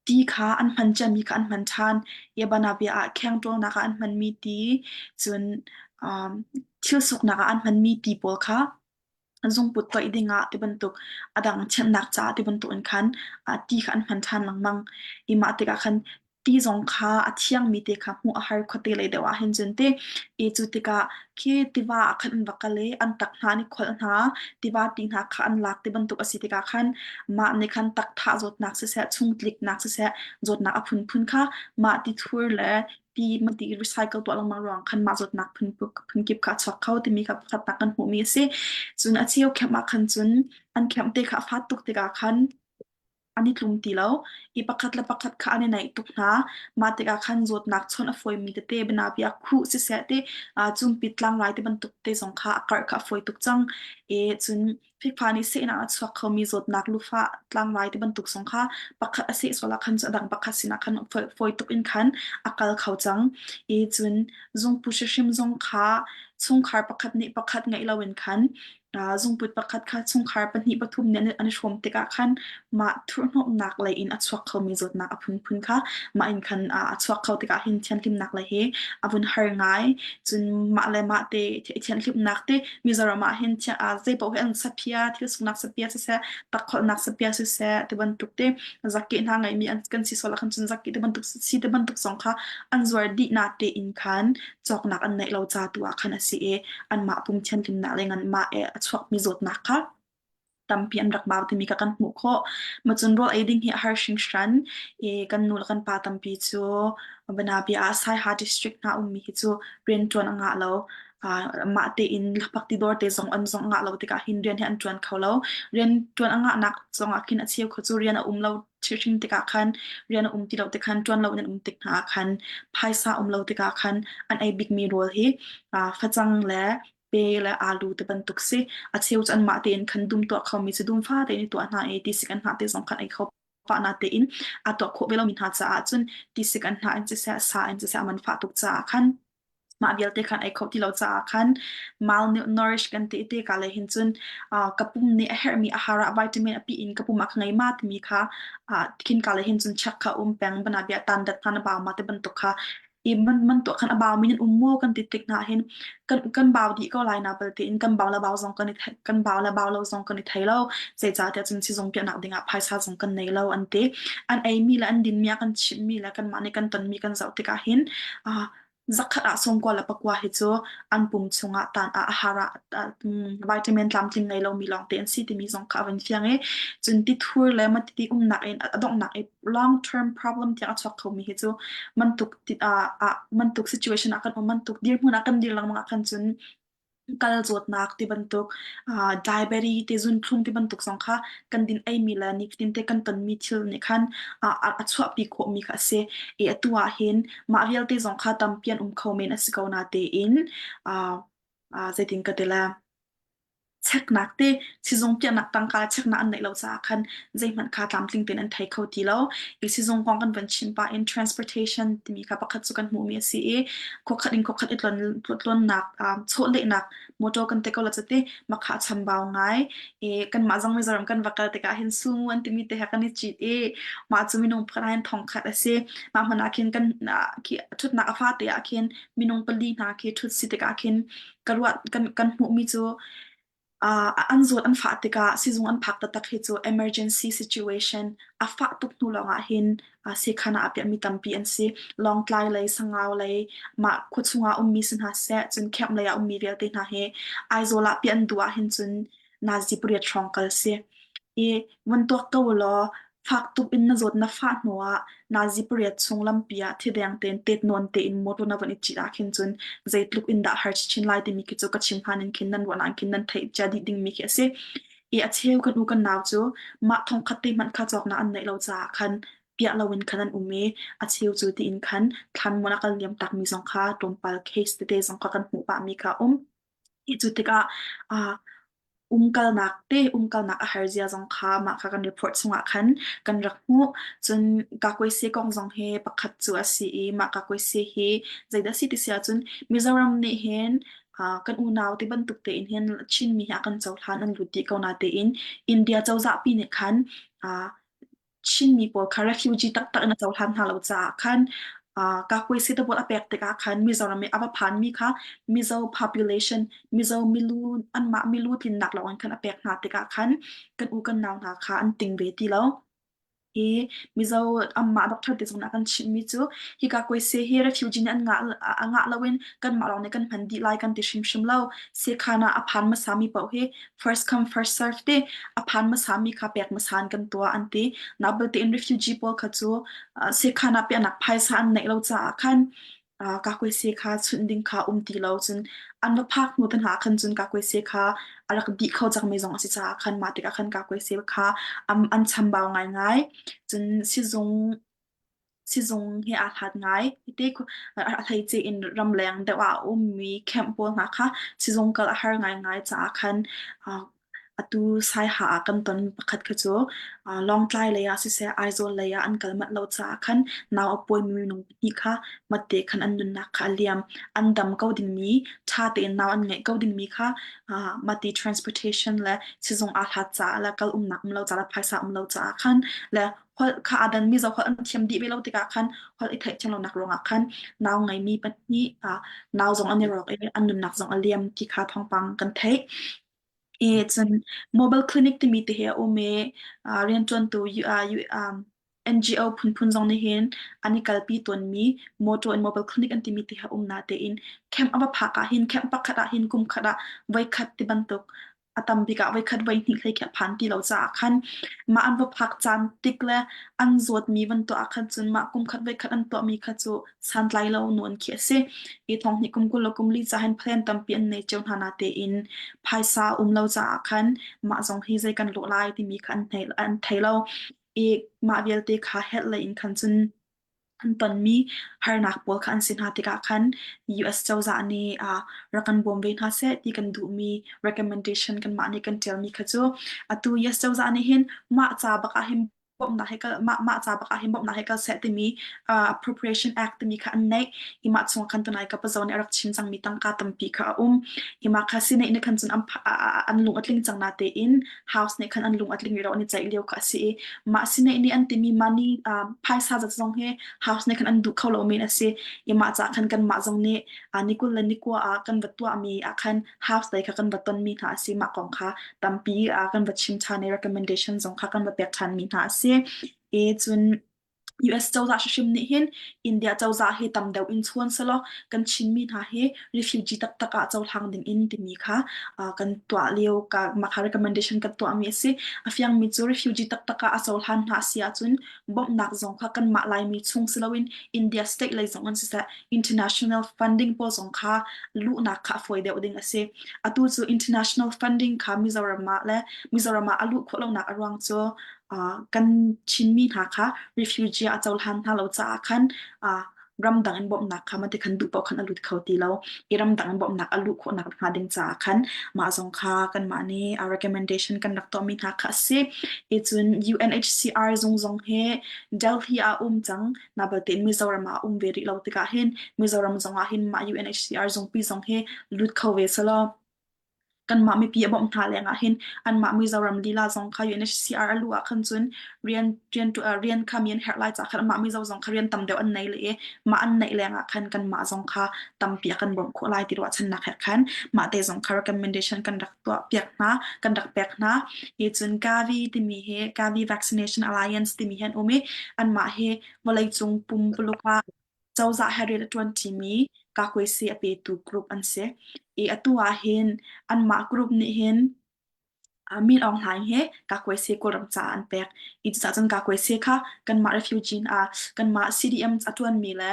Ti kha an hman ciami kha an hman ṭhan i banabia ah kheng ṭawlnak ah an hmanmi ti, cun um, thil suknak ah an hmanmi ti pawl kha zungput toih dingah ti bantuk a dang thianhnak caah ti bantuk in khan uh, ti kha an hman ṭhan lengmang. I mah tikah khan ti zong kha a thiangmi te kha hmuh a har khuate lei deuh ah hin cun ti i cu tikah khi tiva ah khan an va kal i an tak hna an i kholh hna tiva ti hna kha an lak ti bantuk a si tikah khan mah nih khan takthah zawtnak siseh chungtliknak siseh zawtnak a phunphun kha mah ti thur le ti ti recycle tuah lengmang ruang khan mah zawtnak phun phunkip kha a chuak kho timi kha pakhatnak kan hmuhmi a si. Cun a cheu kemh ah khan cun an kemh te kha a fat tuk tikah khan an i tlum ti lo i pakhat le pakhat kha an i naih tuk hna. Mah tikah khan zawtnak chawnh a fawimi tete bianabia khuh siseh ti cumpit tlangrai ti bantuk te zong kha a karh kha a fawi tuk cang. I cun fikfa nih sehnak a chuak khomi zawtnak lufah tlangrai ti bantuk zong kha pakhat a seh sual ah khan cun a dang pakhat sinah khan fawi tuk in khan a kal kho cang. I cun zungpu hrihrim zong kha chungkhar pakhat nih pakhat ngeih loin khan zungput pakhat kha chungkhar pahnih pathum nih an i hrawm tikah khan mah thurhhnawmhnak lei in a chuak khomi zawtnak a phunphun kha mah in khan a chuak kho tikah hin thianhlimnak lei hi a vun har ngai. Cun mah le mah te thianhlimnak te Mizoram ah hin zei paoh hi an sapia thil suknak sapia siseh takkholhnak sapia siseh ti bantuk te zakke hna ngeihmi an kan si sual ah khan cun zakke ti bantuk si ti bantuk zong kha an zuar dih na te in khan cawknak an neih lo ca tu ah khan a si i anmah pum thianhlimnak le anmah i a chuakmi zawtnak kha. tampi an rak bau timi kha kan hmuh khawh. Macun rawl ei ding hi a har hringhran i kan nu le kan pa tampi cu Banabia ah Saiha district hna ummi hi cu rianṭuan a ngah lo. Uh, mah tein lapak ti dawr te zong an zong ngah lo tikah hin rian hi an ṭuan kho lo. Rian ṭuan a ngahnak zong ah khin a cheu kho cu rian a um lo hrim tikah khan rian a um ti lo tik khan ṭuan lo in an um tik hna ah khan phaisa um lo tikah khan an ei bikmi rawl hi uh, facang le pe le alu te bantuk si. A cheu cu anmah tein khan dum tuah khomi cu dum fa tein i tuah hna i tisik an hnah te zong khan ei kho pah na tein a tuah khawh ve lomi hna caah cun tisik an hnah in siseh sa in siseh a man fah tuk caah khan mah vialte khan ei kho ti lo caah khan malnourish kan ti te ka le hin cun ka pum nih a herhmi a hara vitamin a pi in ka pum ah ka ngei ma timi kha khin ka le hin cun check kha um peng bana bia tan dat hna na bau ma te bantuk kha i man man tuah khan a bau mi nan um maw kan ti tik hna hin kan kan bau dih ko lai na bal tein kan bau la bau zong kan i kan bau la bau lo zong kan i thei lo zeicahtiah cun sizung piahnak dingah phaisa zong kan nei lo an ti an ei mi le an din mi a kan chimh mi le kanmah nih kan ton mi kan zoh tikah hin zakhat ah sawmkua le pakua hi cu an pum chungah tan ah a har ah vitamin tlamtling ngei lomi lawngte an si timi zong kha a van fiang i cun tithur le matiti umnak in a donghnak i long term problem tiang a chuak khomi hi cu mantuk ah mantuk situation ah kan um mantuk dirhmun ah kan dir lengmang ah khan cun kal zawtnak ti bantuk uh, diabetes te zunthlum ti bantuk zong kha kan din eimi le nifatin te kan tonmi thil nih khan uh, a chuahpi khawhmi kha a si i atu ah hin mah vialte zong kha tampi an um kho men a si ko na tein uh, uh, zeitin ka ti la cheknak te sizung piahnak tangka cheknak an neih lo caah khan zeihmanh kha tlamtling tein an thei kho ti lo i sizung kong kan van chim pah in transportation timi kha pakhat cu kan hmuhmi a si i khuakhat in khuakhat i tlon tlonnak chawlehnak motor kan te ko la chate makha chambau ngai i kanmah zong Mizoram kan va kal tikah hin sumu an timi te he kan i cit i mah cu minung pakhat ah hin thongkhat a si mah hmun ah khin kan khi thutnak a fate ah khin minung pali hna khi thut si tikah khin ka ruat kan kan hmuhmi cu uh, an zawt an fah tikah sizung an phak taktak hi cu emergency situation a fah tuk hnu lawngah hin uh, sekhan ah a piahmi tampi an si. Lawngtlai lei, Sangau lei, mah khua chungah ummi si hna seh, cun camp lei ah ummi vialte hna hi Aizawl ah piah an duh ah hin cun nazi pariat hrawng kal si. I von tuak ko law fak tuk in na zawt na fah hnu ah nazi pariat chung lampi ah thideng tein tet nawn tein motor na von i cit ah khin cun zeitluk in dah har chin lai timi khi cu ka chim hlan in khin nan ruahnak in khin nan theih cia dih dingmi khi a si. I a cheu kan u kan nau cu mah thongkhat te hmanh kha cawknak an neih lo caah khan piah loin khan an um i a cheu cu tiin khan thlanmuan a kal liam takmi zong kha tlawmpal case tete zong kha kan hmuh pahmi kha a um. Hi cu tikah uh, umkalnak te umkalnak a har zia zong kha mah kha kan report chungah khan kan rak hmuh. Cun kakuaise kong zong hi pakhat cu a si i mah kakuaise hi zeidah si ti si ahcun Mizoram nih hin uh, kan unau ti bantuk tein hin Chinmi hi a kan cohlan an lut dih ko na tein India cozah pi nih khan uh, Chinmi pawl kha refugee taktak in a cohlan hna lo caah khan uh, kakuaise te pawl a pek tikah khan Mizoram i a va phanmi kha Mizo population, Mizo milu, anmah milu tlinnak lawng in khan a pek hna tikah khan kan u kan nau hna kha an ting ve ti lo. Hi Mizo anmah doctor te zong nih a kan chimhmi cu hika kuaise hi refugee nih an ngah a ngah loin kanmah lawng nih kan hman dih lai kan ti hrimhrim lo. Sekhan ah a phan hmasami paoh hi first come first serve te a phan hmasami kha pek hmasa in kan tuah an ti. Mah belte in refugee pawl kha cu sekhan ah piahnak phaisa an neih lo caah khan kakuaise kha chunh ding kha um ti lo cun an va phak hnu te hna ah khan cun kakuaise kha a rak dih kho cangmi zong a si caah khan mah tikah khan kakuaise kha an chambau ngaingai. Cun sizung sizung he aa hlat ngai. Hiti a hleice in ramleng deuh ah a ummi camp pawl hna kha sizung kal a har ngaingai caah khan Atu Saiha ah kan ton pakhat kha cu Lawngtlai lei ah siseh Aizawl lei ah an kal manh lo caah khan nau a pawimi minung pahnih kha matte khan an nunnak kha a liam. An dam ko dingmi, ṭha tein nau an ngeih ko dingmi kha mati transportation le sizung aa hlat caah le kal umnak um lo caah le phaisa um lo caah khan le holh kha aa danmi zoh holh an thiam dih ve lo tikah khan holh i theihthiam lonak ruangah khan nau ngeimi pahnih nau zong an i rawk i an nunnak zong a liam ti kha thawngpang kan theih. I cun mobile clinic timi te hi a um i uh, rianṭuantu uh, um, NGO phunphun zong nih hin an i kalpi tawnmi motor and mobile clinic an timi te hi a um natein camp a va phak ah hin camp pakhat ah hin kum khat ah voikhat ti bantuk A tam bik ah voikhat voihnih hlei khi a phan ti lo caah khan mah an va phak caan tik le an zawtmi van tuah ah khan cun mah kum khat voikhat an tuahmi kha cu santlai lo nawn khi a si. Hi thong hnih kum 20 le kum li ca hin plan tampi an nei cio hna natein phaisa a um lo caah khan mah zong hi zei kan lawh lai timi kha an thei, an thei lo. I mah vialte kha helh lei in khan cun an tonmi harnak pawl kha an si hna tikah khan US cozah nih uh, rak kan bawm ve hna seh ti kan duhmi recommendation kanmah nih kan ṭialmi kha cu atu US cozah nih hin mah ca bak ah hin bawmhnak he kal mah mah ca bak ah hin bawmhnak he kal seh timi uh, appropriation act timi kha an neih i mah chung khan tunai ka pazo nih a rak chim cangmi tangka tampi kha a um i mah kha sinei nih khan cun an an lung a tling cang na tein house nih khan an lung a tling rih lo an i ceih lio kha a si i mah sinei nih an timi money uh, phaisa zat zong hi house nih khan an duh kho lo men a si i mah ca khan kan mah zong nih uh, ni 20 le ni kua ah kan va tuahmi ah khan house lei kha kan va tonmi hna a si. Mah kong kha tampi kan va chim ṭhan i recommendation zong kha kan va pek ṭhanmi hna a si. I cun US cozah hrimhrim nih hin India cozah hi tam deuh in chuan selaw kan Chinmi hna hi refugee taktak ah cohlang ding in timi kha uh, kan tuah lio ka mah kha recommendation kan tuahmi a si. A fiangmi cu refugee taktak ah a cohlan hna a si ahcun bawmhnak zong kha kanmah Laimi chung si loin India state lei zong in siseh international funding pawl zong kha luhnak kha a fawi deuh ding a si. Atu cu international funding kha Mizoram ah le Mizoram ah a luh khawh lonak a ruang cu uh, kan Chinmi hna kha refugee a cohlan hna lo caah khan uh, ramdang in bawmhnak kha mati khan duh paoh khan a lut kho ti lo i ramdang in bawmhnak a luh khawhnak hnga ding caah khan mah zong kha kanmah nih a recommendation kan rak tuahmi hna kha a si. I cun UNHCR zung zong hi Delhi ah um cang na balte in Mizoram ah um ve rih lo tikah hin Mizoram zong ah hin mah UNHCR zungpi zong hi lut kho ve selaw kanmah mipi a bawmh hna lengah hin anmah Mizoram lila zong kha UNHCR a luh ah khan cun rian rian rian kha mi an herh lai caah khan anmah Mizo zong kha rian tam deuh an nei le i mah an neih lengah khan kanmah zong kha tampi a kan bawmh khawh lai ti ruahchannak he khan mah te zong kha recommendation kan rak tuah piak hna kan rak pek hna hi cun Gavi timi hi Gavi Vaccination Alliance timi hi an um i anmah hi vawleicung pumpuluk ah cozah he rian a ṭuanṭimi kakuaisi a petu group an si. I atu ah hin anmah group nih hin Min Aung Hlaing hi kakuaisi Kawlram caah an pek. I cucaah cun kakuaisi kha kanmah refugee ah kanmah CDM a ṭuanmi le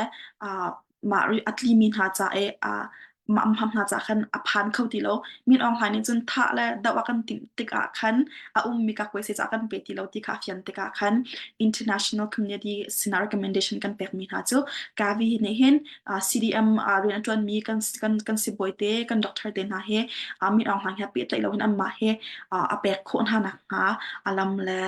mah a tlimi hna ca i mah hna ca khan a phan kho ti lo. Min Aung Hlaing nih cun thah le doh a kan timh tikah khan a ummi kakuaisi caah kan pe ti lo ti kha a fian tikah khan international community sinah recommendation kan pekmi hna cu Gavi nih hin CDM rian a ṭuanmi kan kan kan sibawi te kan doctor te hna hi Min Aung Hlaing he pehtlaih loin anmah hi a pek khawh hna nakhnga a lam le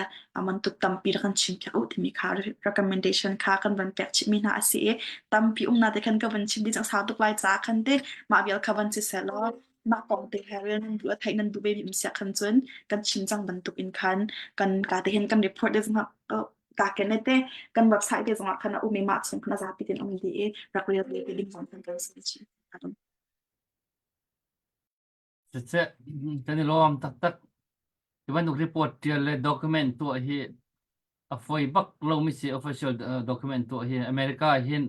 mantuk tampi rak kan chimpiak u timi kha recommendation kha kan van pek chihmi hna a si i tampi umnak te khan ka van chim dih cang sau tuk lai caah khan te mah vial kha van si seh law mah kong te he real nan duh a theih nan duh ve mi siah khan cun kan chim cang bantuk in khan kan ka te hin kan report te zong ka ken te kan website te zong ah khan a um i mah chung khan a zapi ten um dih i rak rel ve te ding zong khan kan si chim. Siseh, kan i lawm taktak. Hi bantuk report ṭial le document tuah hi a fawi bak lomi si official document tuah hi America hin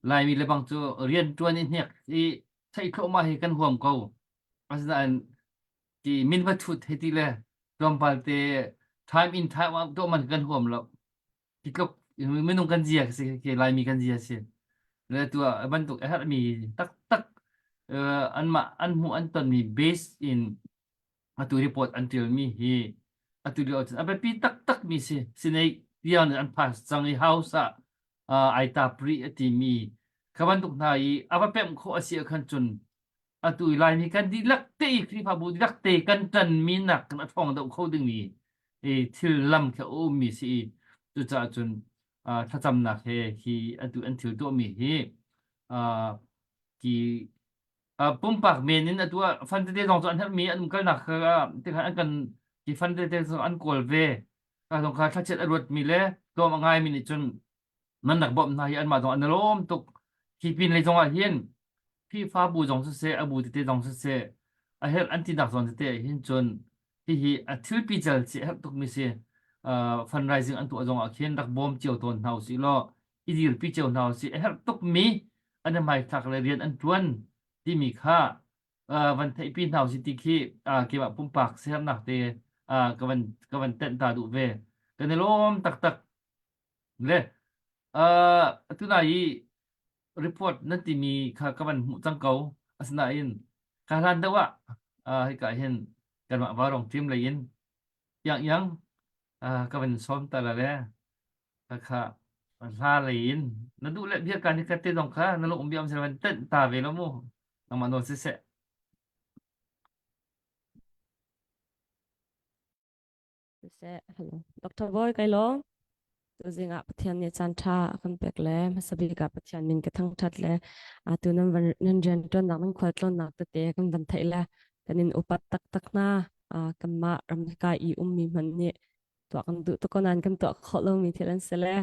Laimi le bang cu rianṭuan i hnek i theih thluahmah hi kan huam ko. Asinain ti min va thut hei ti le tlawmpal te time in time out tuah man kan huam lo. Hi tluk minung kan zia si khi Laimi kan zia si. Le tu ah bantuk a herhmi taktak anmah an hmuh an tonmi base in atu report an ṭialmi hi atu lio ahcun a biapi taktakmi si. Sinai tiang in an pass cang i House ah ai tap rih a timi kha bantuk hna i a va pemh khawh a si ahkhan cun atu i Laimi kan dihlak te i Khrihfabu dihlak te kan ṭanmi nak kan a ṭhawng deuh kho dingmi i thil lam khi a ummi si i cucaah cun thlacamnak he hi atu an thil tuahmi hi ki pumpak men in atu ah fan tete zong cu an herhmi an umkalnak kha tikhan an kan ki fan tete zong an kawl ve ka zong kha thlachiat a ruatmi le tlawm a ngaimi nih cun nan rak bawmh hna hi anmah zong an i lawm tuk. Hi pin lei zong ah hin Khrihfabu zong siseh, a bu tete zong siseh, a herh an tinak zawn tete ah hin cun hihi a thil pical si a herh tukmi si. Uh, fundraising an tuah zong ah khin rak bawm cio tawn hna usih law i dirpi cio hna usih. A herh tukmi an i hmaithlak le rian an ṭuan timi kha. Van theihpi hna usih ti khi keimah pumpak siaherhnak te ka van ka van tenh ta duh ve. Kan i lawm taktak. Le atu na i report nan timi kha ka van hmuh cang ko. Asinain ka hlan deuh ah hika hin kanmah Vaurong team lei in iang iang ka van sawm ta la le Khakha hla lei in na duh le bia kan ka te zong kha na lung um bia um van tenh ta ve lo mu nangmah nawl siseh. Siseh, hello. Dr. Boy kai lawm. Tuzing ah Pathian nih caan ṭha a kan pek le hmasa bik ah Pathian min ka thangṭhat le atu nan van nan rian ṭuannak nan khualtlawnnak tete kan van theih le kan in upat taktak hna. Kanmah ramka i ummi hmanh nih tuah kan duh tuk ko nain kan tuah khawh lomi thil an si le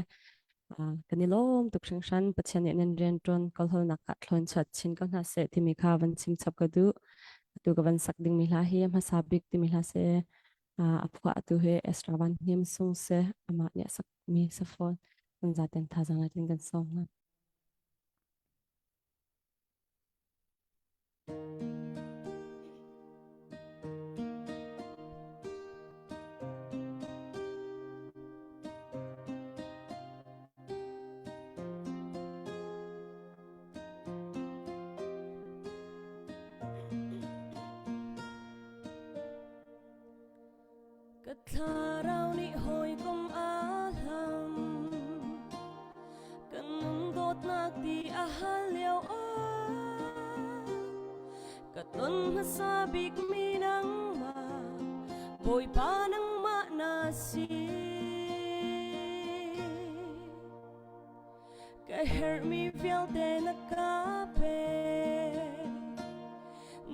kan i lawm tuk hringhran. Pathian nih nan rian ṭuan kawlhawlnak ah thlawn chuat chin ko hna seh timi kha van chim chap ka duh. Atu ka van sak dingmi hla hi hmasa bik timi hla si. A phuah tu hi Ezra Van Hnem Sung si. Amah nih a sakmi si fawn. Kan zaten thazaang in kan sawm hna. Ka thlarau nih hawikom aa hlam Kan nun dawtnak ti a hal lio ah Ka ton hmasa bikmi nangmah Bawipa nangmah na si Ka herhmi vialte na ka pek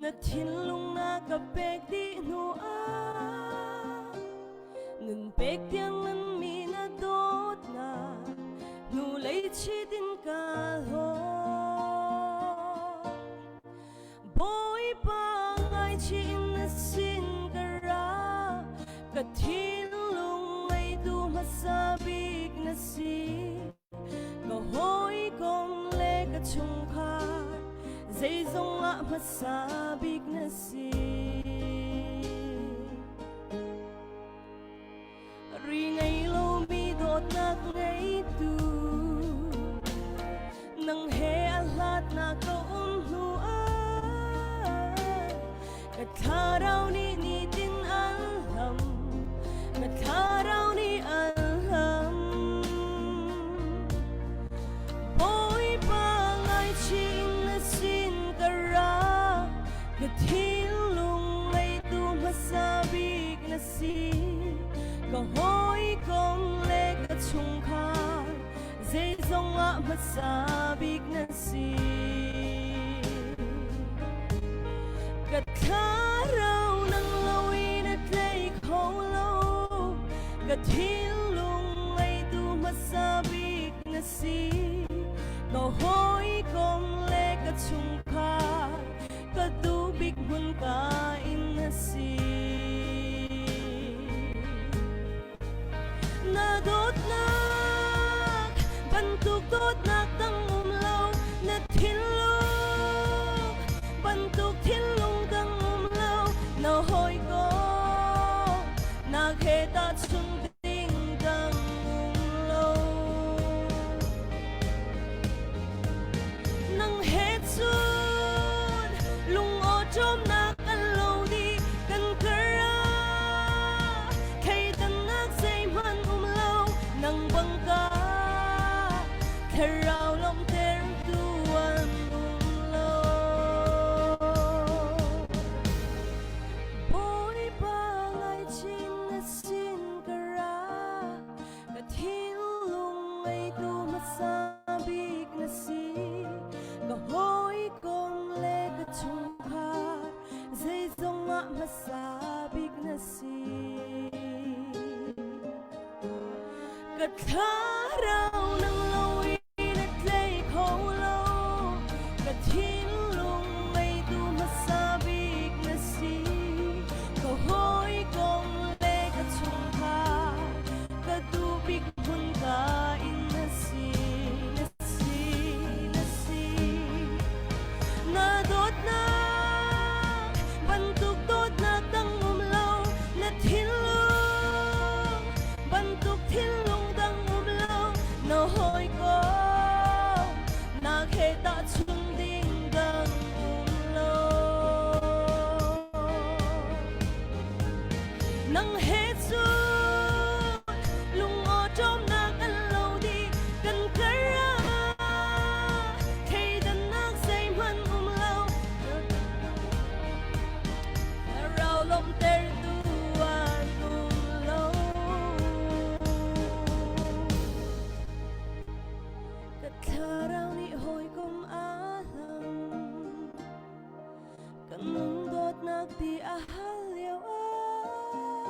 Na thinlung na ka pek dih hnu ah Nun pek tiang nganmi na dawtnak Hnulei chit in ka hlaw Bawipa ngaichih na sin ka ra Ka thinlung ngeitu hmasa bik na si Ka hawikom le ka chungkhar zeizong ah hmasa bik na si. Ri ngei lomi dawtnak ngeitu nang he a hlatnak ka um hnu ah ka thlarau nih nitin an hlam ka thlarau nih an hlam Bawipa ngaichih na sin ka ra ka thinlung ngeitu hmasa bik na si ka hawikom le ka chungkhar zeizong ah hmasa bik na si ka thlarau nang loin a tlei kho lo ka thinlung ngeitu hmasa bik na si ka hawikom le ka chungkhar ka duh bik hmun ka in na si Na dawtnak bantuk dawtnak dang um lo na thinlung bantuk thinlung dang um lo na hawikom nak he tahchun ding dang um lo Nang he cun lungawṭawmnak kan lo dih kan kar ah thleidannak zeihmanh um lo nang bang ka thlarau lawmhtertu an um lo. Bawipa ngaihchin na sin ka ra Ka thinlung ngeitu hmasa bik na si Ka hawikom le ka chungkhar zeizong ah hmasa bik na si Ka thlarau nang loin na tlei kho lo Ka thinlung ngeitu hmasa bik na si Ka hawikom le ka chungkhar ka duh bik hmun ka in na si na si na si Na dawtnak. Tahchun ding dang um lo. Nang he cun lungawṭawmnak an lo dih kan kar ah thleidannak zeihmanh um lo. Thlarau lawmhtertu an um lo. Ka thlarau nih hawikom aa hlam. Kan dawtnak ti a hal lio ah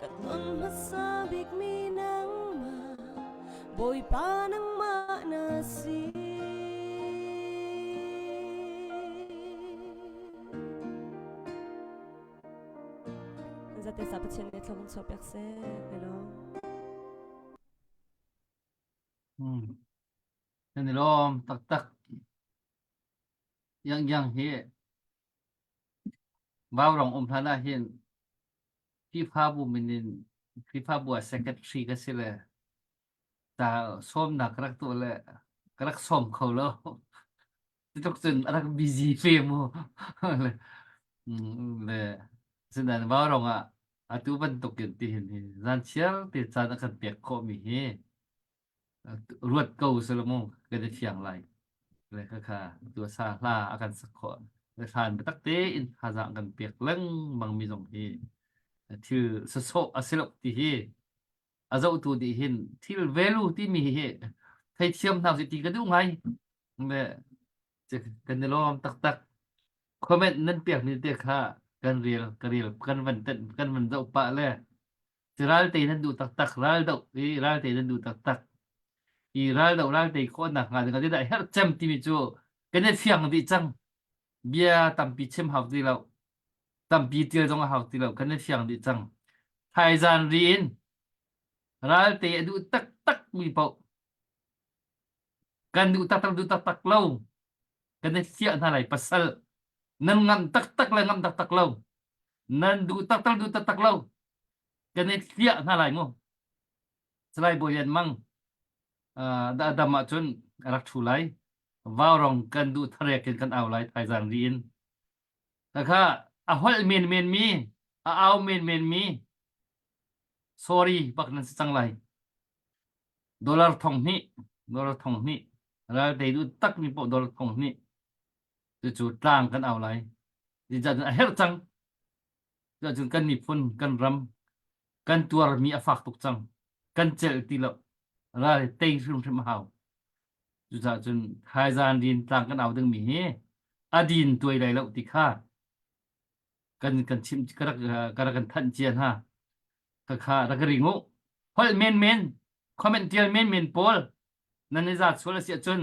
ka ton hmasa bikmi nangmah Bawipa nangmah na si. Zate sa Pathian nih thlong chuah piak seh. Hello. Hmm. Kan i lawm taktak. Yang yang hi Vaurong um hlan ah hin Khrihfabu min in Khrihfabu ah secretary ka si le ta sawmnak ka rak tuah le ka rak sawm kho lo. Cutluk cun a rak busy fe mu. Le le asinain Vaurong ah atu bantuk in tihin hi zan chiar te caan a kan pek khawhmi hi ruat ko selaw mu kan i fiang lai. Le khakha tuasa hla a kan sak khawh. Le hlan biatak tein thazaang kan pek lengmang mi zong hi thil sasawh a si lo ti hi a zohtu nih hin thil value timi hi theithiam hna usih ti ka duh ngai. Le kan i lawm taktak. Comment nan pek mi te kha kan rel ka rel kan van kan van zoh pah le ral tei nan duh taktak ral doh i ral tei nan duh taktak i ral doh ral tei khawhnak hnga ding ah herh cem timi cu kan i fiang dih cang bia tampi chim hau ti lo tampi tial zong a hau ti lo kan i fiang dih cang thaizan ri in ral tei a duh taktak mi paoh kan duh taktak duh taktak lo kan i hliah hna lai pasal nan ngam taktak le ngam taktak lo nan duh taktak duh taktak lo kan i hliah hna lai mu Salai Bawi Lian Mang uh, dam ahcun a rak thu lai vaurong kan duh tharek in kan au lai thaizang ri in kha a holh men men mi a au men men mi sorry bak nan si cang lai Dollar 2000, dollar 2000, ral tei duh tak mi poh dollar 2000. Cucu tlang kan au lai. Zeicahtiah a herh cang. Cuahcun kan miphun, kan ram, kan tuarmi a fak tuk cang. Kan celh ti lo. Ral hi tei hrimhrim a hau. Cucaah cun thaizan din tlang kan au dingmi hi a din tuai lai lo ti kha kan kan chim ka rak ka rak kan thanh cia hna. Khakha rak ring u. Holh menmen, comment tial menmen pawl nan i zaat sual a si ahcun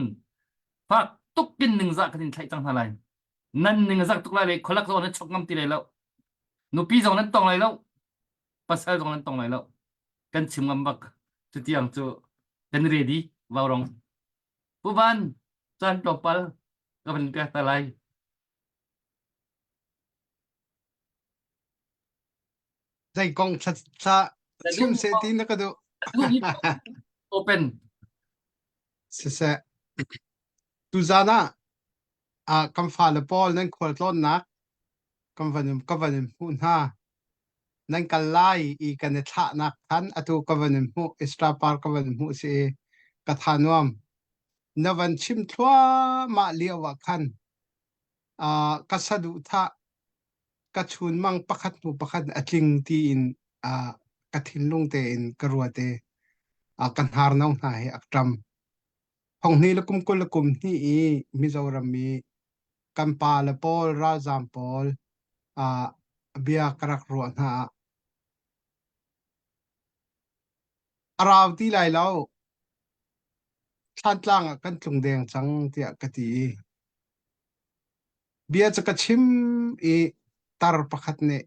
fak tuk in ningzah kan in thlaih cang hna lai. Nan ning a zak tuk lai le khualak zong nan chok ngam ti lai lo. Nupi zong nan tong lai lo. Pasal zong nan tong lai lo. Kan chim ngam bak. Cutiang cu kan ready vaurong. Pu Van, caan tlawmpal ka van pek ta lai. Zei kong thla chim seh ti na ka duh. Open. Siseh. Tuzan ah ah kan fale pawl nan khualtlawnnak kan van in ka van in hmuh hna. Nan kal lai i kan i thlahnak khan atu ka van in hmuh Istra Park ka van in hmuh si i ka tha nuam. Na van chim thluahmah lio ah khan ah ka saduhthah ka chunmang pakhat hnu pakhat a tling tiin uh, ka thinlung tein ka ruat i uh, ka hnarno hna hi a ṭam. Thonghni le kum 20 le kum hnih i Mizoram i kan pa le pawl ralzaam pawl uh, bia ka rak ruah hna ah a rau ti lai lo Thlantlang ah kan tlung deng cang tiah ka ti i Bia cu ka chim i tar pakhat nih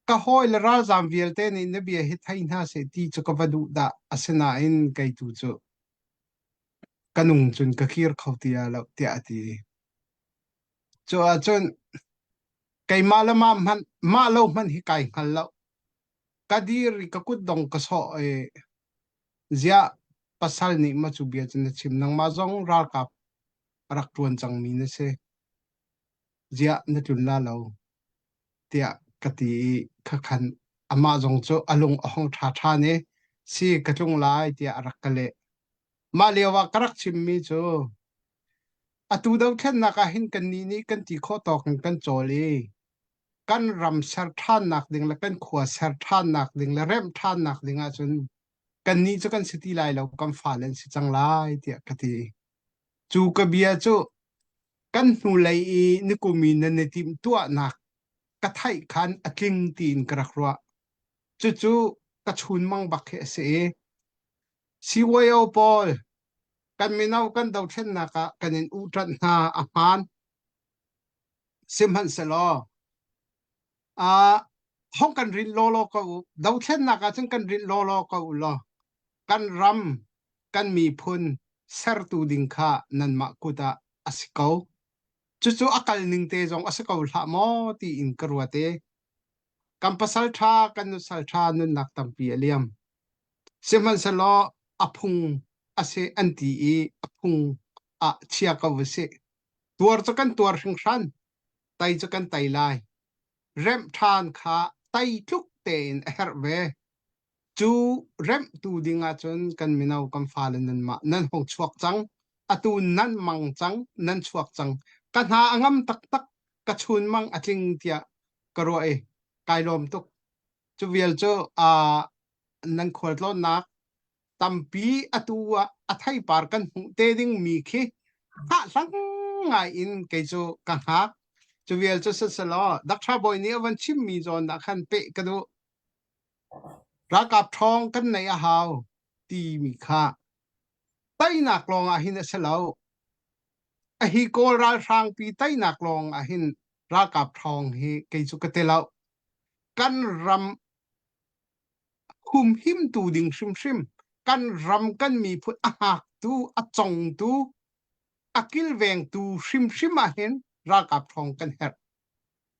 ka hawile ralzaam vialte nih na bia hi thei hna seh ti cu ka va duh dah. Asinain kei tu cu ka nung cun ka kir kho ti lo tiah a ti. Cu ahcun keimah le mah hmanh mah lo hmanh hi kai hngal lo. Ka dir i ka kutdong ka sawh i ziah. pasal nih ma cu bia cu na chim nangmah zong ralkap a rak ṭuan cangmi na si. Ziah na tlun la lo tiah ka ti i khakhan amah zong cu a lung a hong ṭha ṭhan i si ka tlung lai tiah a rak ka leh. Mah lio ah ka rak chimmi cu atu dothlennak ah hin kannih nih kan ti khawh tawk in kan cawl i kan ram ser ṭhannak ding le kan khua ser ṭhannak ding le remh ṭhannak ding ahcun kannih cu kan si ti lai lo kan fale an si cang lai tiah ka ti. Cu ka bia cu kan hnulei i nikum i nan i timhtuahnak ka theih khan a tling tiin ka rak ruah. Cucu ka chunmang bak hi a si i CYO pawl kan mino kan dothlennak ah kan in uhṭanh hna a hmaan. Sihmanhsehlaw uh, hong kan rinh lawlaw ko u. Dothlennak ah cun kan rinh lawlaw ko u law kan ram kan miphun sertu ding kha nanmah kut ah a si ko. Cucu a kal ning te zong a si ko hlah maw tiin ka ruat i kan pasal ṭha kan nusal ṭha nunnak tampi a liam. Sihmanhsehlaw a phung a si an ti i a phung ah chia ko u sih. Tuar cu kan tuar hringhran, tai cu kan tai lai. Remh ṭhan kha tai tluk tein a herh ve. Cu remhtu ding ahcun kan mino kan fale nanmah nan hung chuak cang. Atu nan mang cang, nan chuak cang. Ka hna a ngam taktak, ka chunmang a tling tiah ka ruah i kai lawm tuk. Cu vial cu uh, nan khualtlawnnak tampi atu ah a theipar kan hmuh te ding mi khi hngahhlang ngai in kei cu ka hngak. Cu vial cu siselaw Dr. Bawi nih a van chimmi zawn ah khan peh ka duh. Ralkap ṭhawng kan neih a hau timi kha teinak lawng ah hin a si lo. A hi Kawl ralhrangpi teinak lawng ah hin ralkap ṭhawng hi kei cu ka ti lo. Kan ram humhimtu ding hrimhrim kan ram kan miphun a hngaktu a congtu a kilvengtu hrimhrim ah hin ralkap ṭhawng kan herh.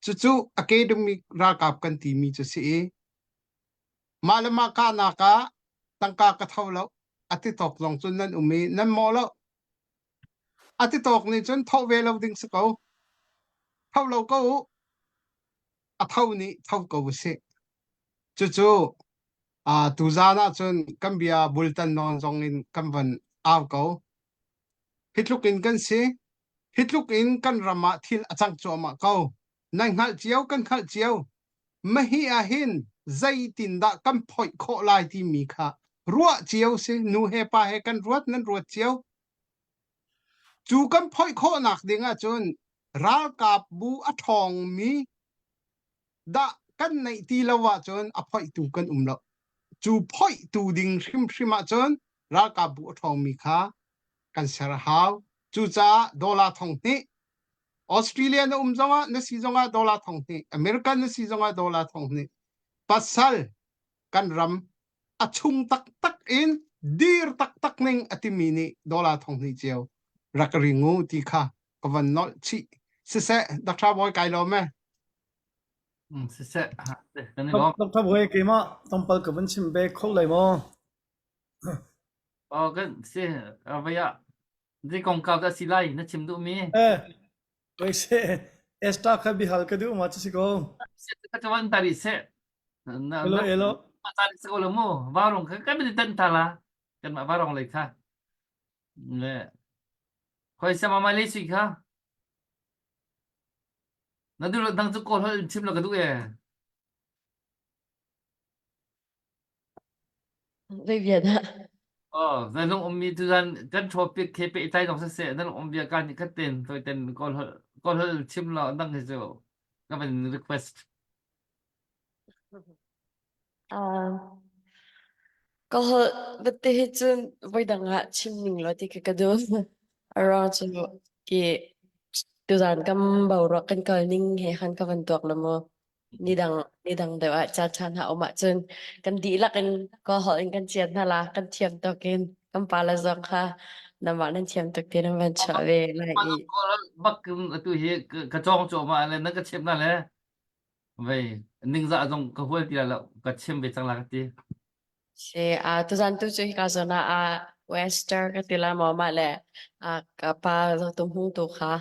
Cucu academic ralkap kan timi cu si i mah le mah kahnak ah tangka ka tho lo a ti tawk zong cun nan um i nan mawh lo. A ti tawk nih cun tho ve lo ding si ko. Tho lo ko u. A tho nih tho ko u sih. Cucu uh, tuzaan ah cun kan bia bultan nawn zong in kan van au ko. Hi tluk in kan si. Hi tluk in kan ram ah thil a cang cuahmah ko. Nan hngalh cio kan hngalh cio. Mahi ah hin zeitindah kan phoih khawh lai timi kha ruah cio si. Nu he pa he kan ruat nan ruat cio. Cu kan phoih khawhnak ding ahcun ralkapbu a ṭhawngmi dah kan neih ti lo ahcun a phoihtu kan um lo. Cu phoihtu ding hrimhrim ahcun ralkapbu a ṭhawngmi kha kan ser a hau. Cucaah dollar thong hnih Australia na um zongah na si zongah dollar thong hnih American na si zongah dollar thong hnih pasal kan ram a chung taktak in dir taktak ning a timi nih dollar thong hnih cio rak ringu ti kha ka van nolh chih siseh Dr. Bawi kai lawm e Siseh kan i lawm Dr. Bawi keimah tlawmpal ka van chim ve kho lai maw Oh kan si avaya zei kongkau dah si lai na chim duhmi Eh wei se Esta kha bihal ka duh ma chu si ko ka chuan tari se na Hello hello tari se ko lo mu varong kha kan ni tan ta la kan ma varong lei kha le khoi sama ma le si kha na du dang chu ko hol chim lo ka du e Zei bia dah? Oh, na lung ummi tuzan kan topic he pehtlai zong siseh na lung um bia kan khat ten toiten kawl kawl chim lo dang hi cu ka van request. Uh, ka holh vate hi cun voidang ah chim ning law ti khi ka duh. A ruang cu ki tuzan kan boruak kan kal ning he khan ka van tuak lo mu. Nidang nidang deuh ah caan ṭha hna um ahcun kan dihlak in kawl holh in kan cian hna la kan thiam tuk in kan pale zong kha namah nan thiam tuk ti nan van chuah ve lai i Bak atu hi ka cawng cuahmah le na ka chimh na le vei ningzah zong ka hual ti lo ka chim ve cang la ka ti. Si a tuzan tu cu hika zawn ah a. Wester ka ti la maw mah le ah ka pa tum hung tu kha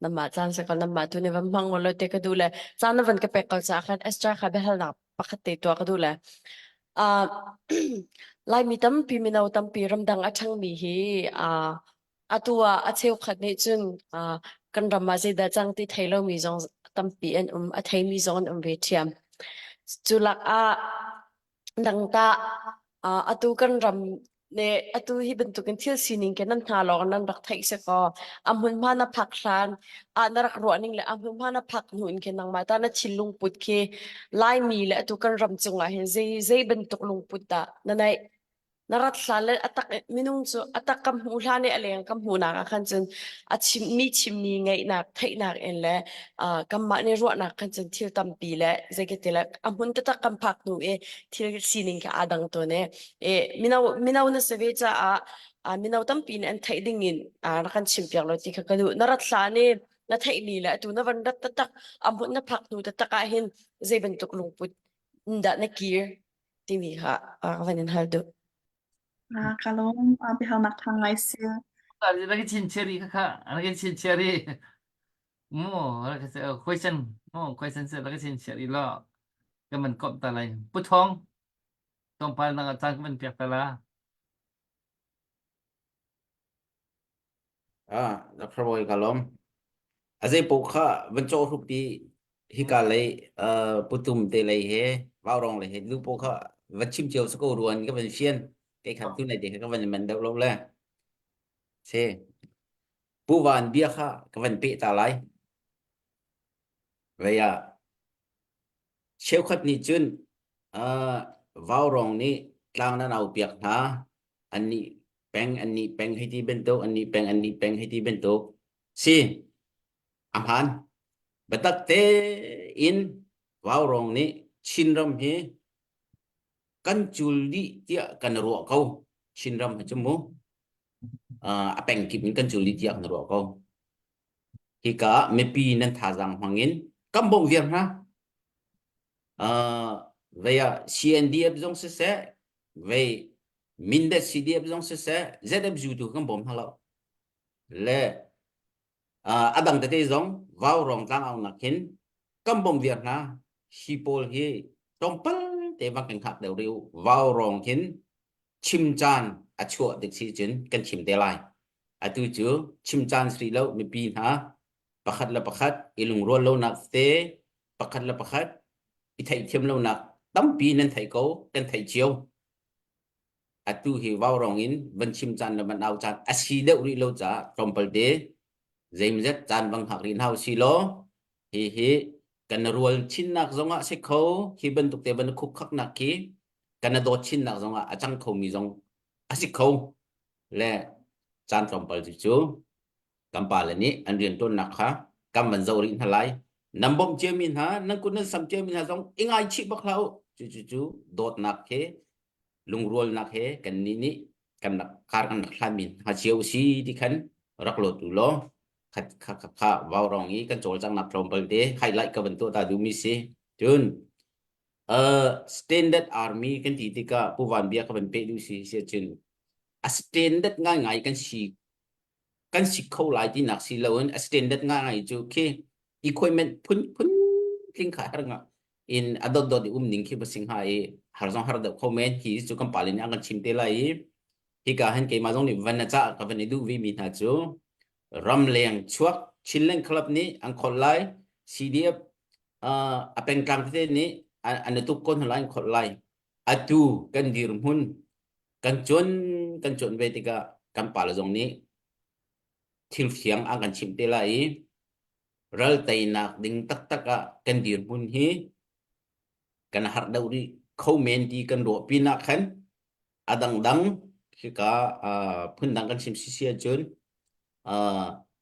namah caan se ko namah tu ni van hmang lo te ka duh le caan na van ka pek ko caah khan Esther kha biahalnak pakhat te tuah ka duh le ah Laimi tampi mino tampi ramdang a ṭhangmi hi ah atu ah a cheukhat nih cun ah kan ram ah zeidah cang ti thei lomi zong tampi an um a theimi zong an um ve ṭhiam. Cu lak ah Dang tah atu kan ram nih atu hi bantukin thil sining ke nan hna lawng nan rak theih si kaw a hmunhma na phak hlan ah na rak ruah ning le a hmunhma na phak hnu in khin nangmah ta na thinlung put khi Laimi le atu kan ram cungah hin zei zei bantuk lungput dah na neih? Na rat hlan le a tak minung cu a tak kam hmuh hlan i a leng kam hmuhnak ah khan cun a chimmi chimmi ngeihnak theihnak in le uh, kanmah nih ruahnak khan cun thil tampi le zeikati le a hmun taktak kan phak hnu i thil sining kha aa dang tawn e e mino mino na si ve caah uh, mino tampi nih an theih ding in uh, rak kan chimpiak lo ti kha ka duh na rat hlan i na theihmi le atu na van rat taktak a hmun na phak hnu taktak ah hin zei bantuk lungput dah na kir timi kha uh, van in hal duh. Ah, ka lawm. Ah, biahalnak ṭha ngai si. Rak i chinchiah rih khakha, rak i chinchiah rih. Mu, rak i question, mu, question se rak i chinchiah rih law ka man komh ta lai. Pu Thawng, tlawmpal nang ah caan ka van pek ta la. Ah, Dr. Bawi ka lawm. A zei paoh kha van cawh hrup ti hika lei uh, putum te lei he vaurong lei he lu paoh kha van chim cio sa ko ruan ka van fian kei khan tu nai te kha ka van man deuh lo le se pu van bia kha ka van pe ta lai vei ah Cheukhat nih cun vaurawng nih tlang nan aupiak hna. Annih peng, annih peng hei ti bantuk, annih peng, annih peng hei ti bantuk. Si, a hmaan. Biatak tein vaurawng nih Chinram hi kan cul dih tiah kan ruah ko. Chinram hi cu mu a pengkip in kan cul dih tiah kan ruah ko. Hika ah mipi nan thazaang hmang in kan bawmh viar hna. Uh, vei ah CNDF zong siseh, vei Mindat CDF zong siseh, ZFU tu kan bawm hna lo. Le uh, a dang tete zong vau rong tlang au nak hin kan bawmh viar hna. Hi pawl hi tlawmpal te va kan hngak deuh rih u. Vau rong hin chim caan a chuah tik si cun kan chim te lai. Atu cu chim caan si lo mipi hna pakhat le pakhat i lungrual lonak te pakhat le pakhat i theihthiam lonak tampi nan theih ko kan theih cio. Atu hi vaurong in van chim caan le van au caan a si deuh rih lo caah tlawmpal te zeimzet caan vang hngak rih hna usih law hi hi kan rual chinnak zongah si kho hi bantuk te van khukkhaknak khi kan dawt chinnak zongah a cang khomi zong a si kho le caan tlawmpal cu cu kan pale nih an rianṭuannak kha kan van zoh rih hna lai. Nan bawmh ciami hna, nan kut nan sam ciami hna zong i ngaichih bak hlah u. Cu cu cu dawtnak he lungrualnak he kan nih nih kan rak kar kan rak hlanmi hna cio si ti khan rak lawt u law kha kha kha kha vaurong i kan cawlcanghnak tlawmpal te highlight ka van tuah ta duhmi si. Cun uh, standard army kan ti tikah Pu Van Bia ka van peh duh si si cun a standard ngaingai kan si kan si kho lai tinak si loin a standard ngaingai cu khi equipment phun phun tling kha har nga in a dot dot i um ning khi basing ha i har zong har deuh kho men hi cu kan pale nih an kan chim te lai i hika han keimah zong nih van na ca ka van i duh ve mi hna cu ramleng chuak Chinland Club nih an khol lai CDF uh, a pengtlang tete nih an tuk kon hna lai an khol lai atu kan dirhmun kan cuan kan cuan ve tikah kan pale zong nih thil fiang an kan chimh te lai i ral teinak ding taktak ah kan dirhmun hi kan har deuh rih kho men ti kan ruah pinah khan a dangdang hika phundang kan chim sisi ahcun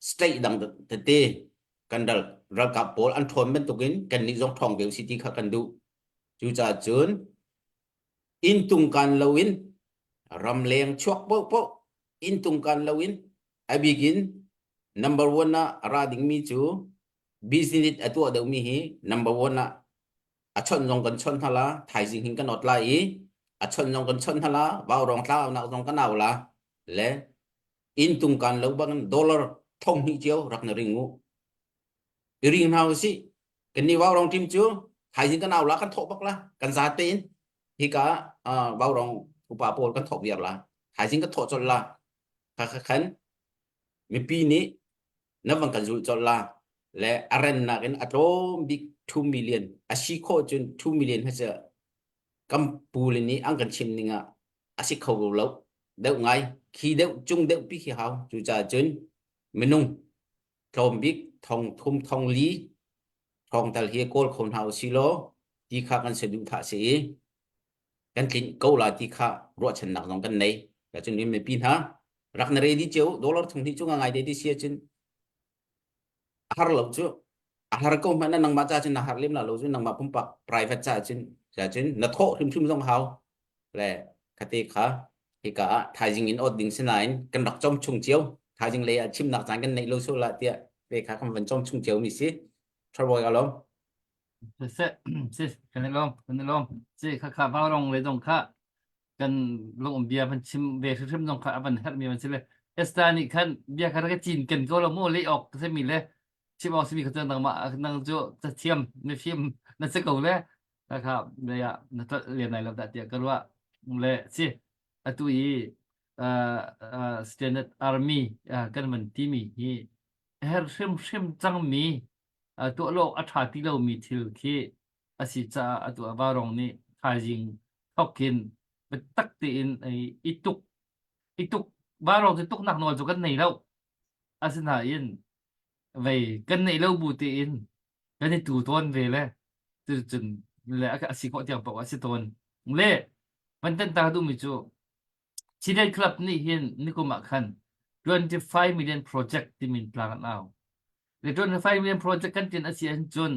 state dang tete kan ral ralkap pawl an ṭhawn bantukin kan nih zong ṭhawng ve usih ti kha kan duh cucaah cun inn tungkan loin ramleng chuak paohpaoh inn tungkan loin a bikin number one ah a ra dingmi cu business a tuah deuhmi hi number one ah a chawnh zong kan chawnh hna la thaizing hin kan ot lai i a chawnh zong kan chawnh hna la vaurong tlau nak zong kan au la. Le inn tung kan lo bangin dollar thong hnih cio rak na ring u. I ring hna usih. Kan nih Vaurong team cu thaizing kan au la kan thawh bak la kan za tein hika uh, Vaurong upa pawl kan thawk viar la thaizing kan thawh colh la kha kha khan mipi nih na van kan zulh colh la le a rennak in a tlawm bik 2 million a si khawh cun 2 million ha cu kan pu le nih an kan chim ning ah a si kho lo deuh ngai khi deuh cung deuh pi khi hau cucaah cun minung tlawm bik thong thum thong li thong tal hi kawl kho hna usih law ti kha kan saduhthah si i kan tlinh ko la ti kha ruahchannak zong kan nei cun mipi hna rak na ready cio dollar thong hnih cu nga ngai te ti si ahcun a har lo cu a har ko hmanh na nangmah ca cun na har lem la lo cu nangmah pumpak private ca cun ca cun na thawh hrimhrim zong hau le khate kha hika ah thaizing in ot ding sinain kan rak chom chung cio thaizing lei ah chimnak caan kan neih lo so la tiah te kha kan van chom chung cio mi si Tharbawi ka lawm Se si kan i lawm kan i lawm si kha kha vaurong le zong kha kan lungum bia van chim ve hrimhrim zong kha a van herhmi van si le Esther nih khan bia kha rak cin ken ko lo mu le awk simi le chim awk simi kha cu nangmah nang cu cathiam mifim na si ko le kha le ah na tlolh len lai lo dah tiah ka ruah le si atu i uh, uh, standard army uh, kan van timi hi her hrimhrim cangmi uh, tuah lo a ṭha ti lomi thil khi a si caah atu ah Vaurong nih thaizing thawkin biatak tein i tuk i tuk Vaurong cu tuknak nawl cu kan nei lo asinain vei kan neih lo bu tein kan i tu tawn ve le cucun le a si khawh tiang paoh a si tawn le van tan ta duhmi cu Chinland Club nih hin nikum ah khan 25 million project timin tlang an au le 25 million project kan tin a si ahcun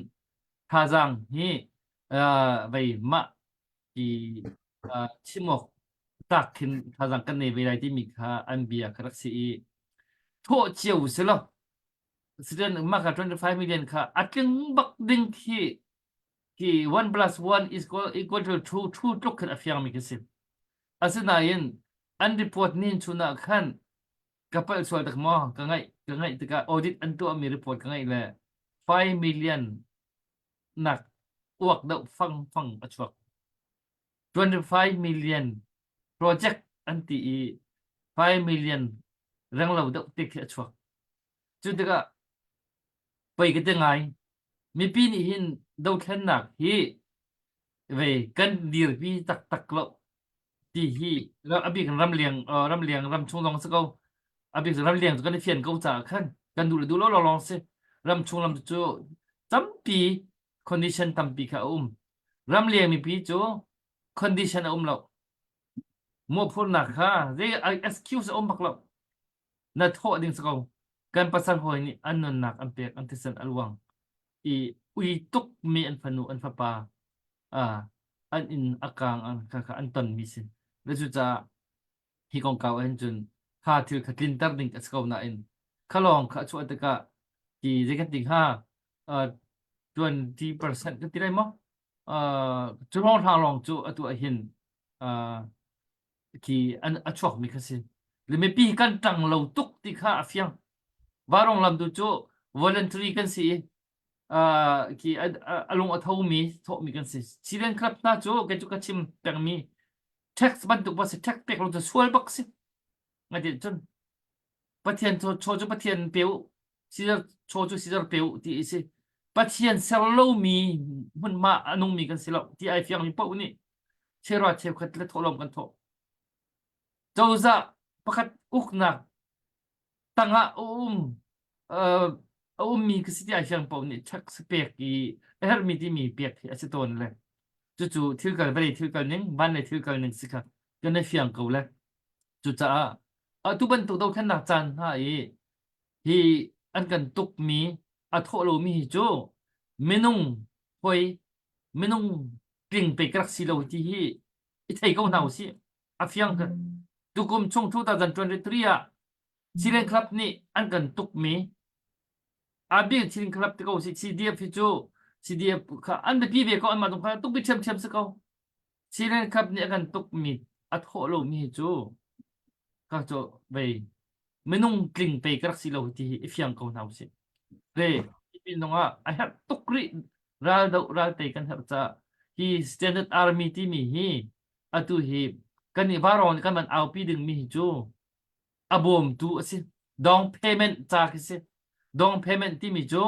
thazaang hi vei mah ti chim awk tlak khin thazaang kan nei ve lai timi kha an bia kha rak si i thawh cio si lo student mah kha 25 million kha a tling bak ding khi khi 1 plus 1 is equal, equal to 2 2 tluk khin a fiangmi khi si asinain an report nin chun ah khan ka palh sual tak maw ka ngaih ka ngaih tikah audit an tuahmi report ka ngaih le 5 million nak uak deuh fang fang a chuak 25 million project an ti i 5 million renglo deuh te khi a chuak cu tikah pei ka ti ngai mipi nih hin dothlennak hi ve kan dirpi taktak lo ti hi a bik ramleng ramleng ram chung zong si ko a bik ramleng cu kan i fian ko caah khan kan duh le duh lo lawng si ram chung lam cu tampi condition tampi kha a um ramleng mipi cu condition a um lo mawhphurnak kha zei excuse a um bak lo na thawh ding si ko kan pasal hawi nih an nunnak an pek an thisen a luang i ui tuk mi an fanu an fapa an inn a kaang an kha kha an tonmi si. Le cucaah hi kongkau ahhin cun kha thil kha tlinter ding a si ko nain kha lawng kha a chuah tikah ti zei kan ti hnga uh, 20% kan ti lai maw? Uh, cu hrawng hlang lawng cu atu ahhin uh, khi an a chuakmi kha si. Le mipi kan ṭang lo tuk ti kha a fiang. Varong lam tu cu voluntary kan si i khi a lung a thomi thawhmi kan si. Chilean club hna cu kei cu ka chim pengmi tax bantuk ba si tax pek lo cu sual bak si. Ngati cun Pathian chaw cu Pathian pe u Caesar chaw cu Caesar pe u ti si. Pathian ser lomi hmunhma a nungmi kan si lo ti ai fiangmi paoh nih cheruat cheukhat le thawhlawm kan thawh. Cozah pakhat uknak tangah a um a ummi ka si ti ai fiang paoh nih tax pek i a herhmi timi pek hi a si tawn le cucu thil kal vawlei thil kal ning van lei thil kal ning si kha kan i fiang ko le cucaah atu bantuk dothlennak caan hna i hi an kan tukmi a thawh lomi hi cu minung hoi minung tling pe ka rak si lo ti hi i thei ko hna usih a fiang ka tukum chung 2023 ah Chilean Club nih an kan tukmi a bik Chilean Club ti ko si CDF hi cu CDF kha an biapi ve ko anmah zong kha tukmi ṭhiamṭhiam si ko Chilean Club nih a kan tukmi a thawh lomi hi cu. Ka cu vei minung tling pe ka rak si lo ti hi i fiang ko hna usih. Le pin zong ah a herh tuk rih ral doh ral tei kan herh caah hi standard army timi hi atu hi kan i varawng nih kan van aupi dingmi hi cu a bawmtu a si. Down payment ca khi si. Down payment timi cu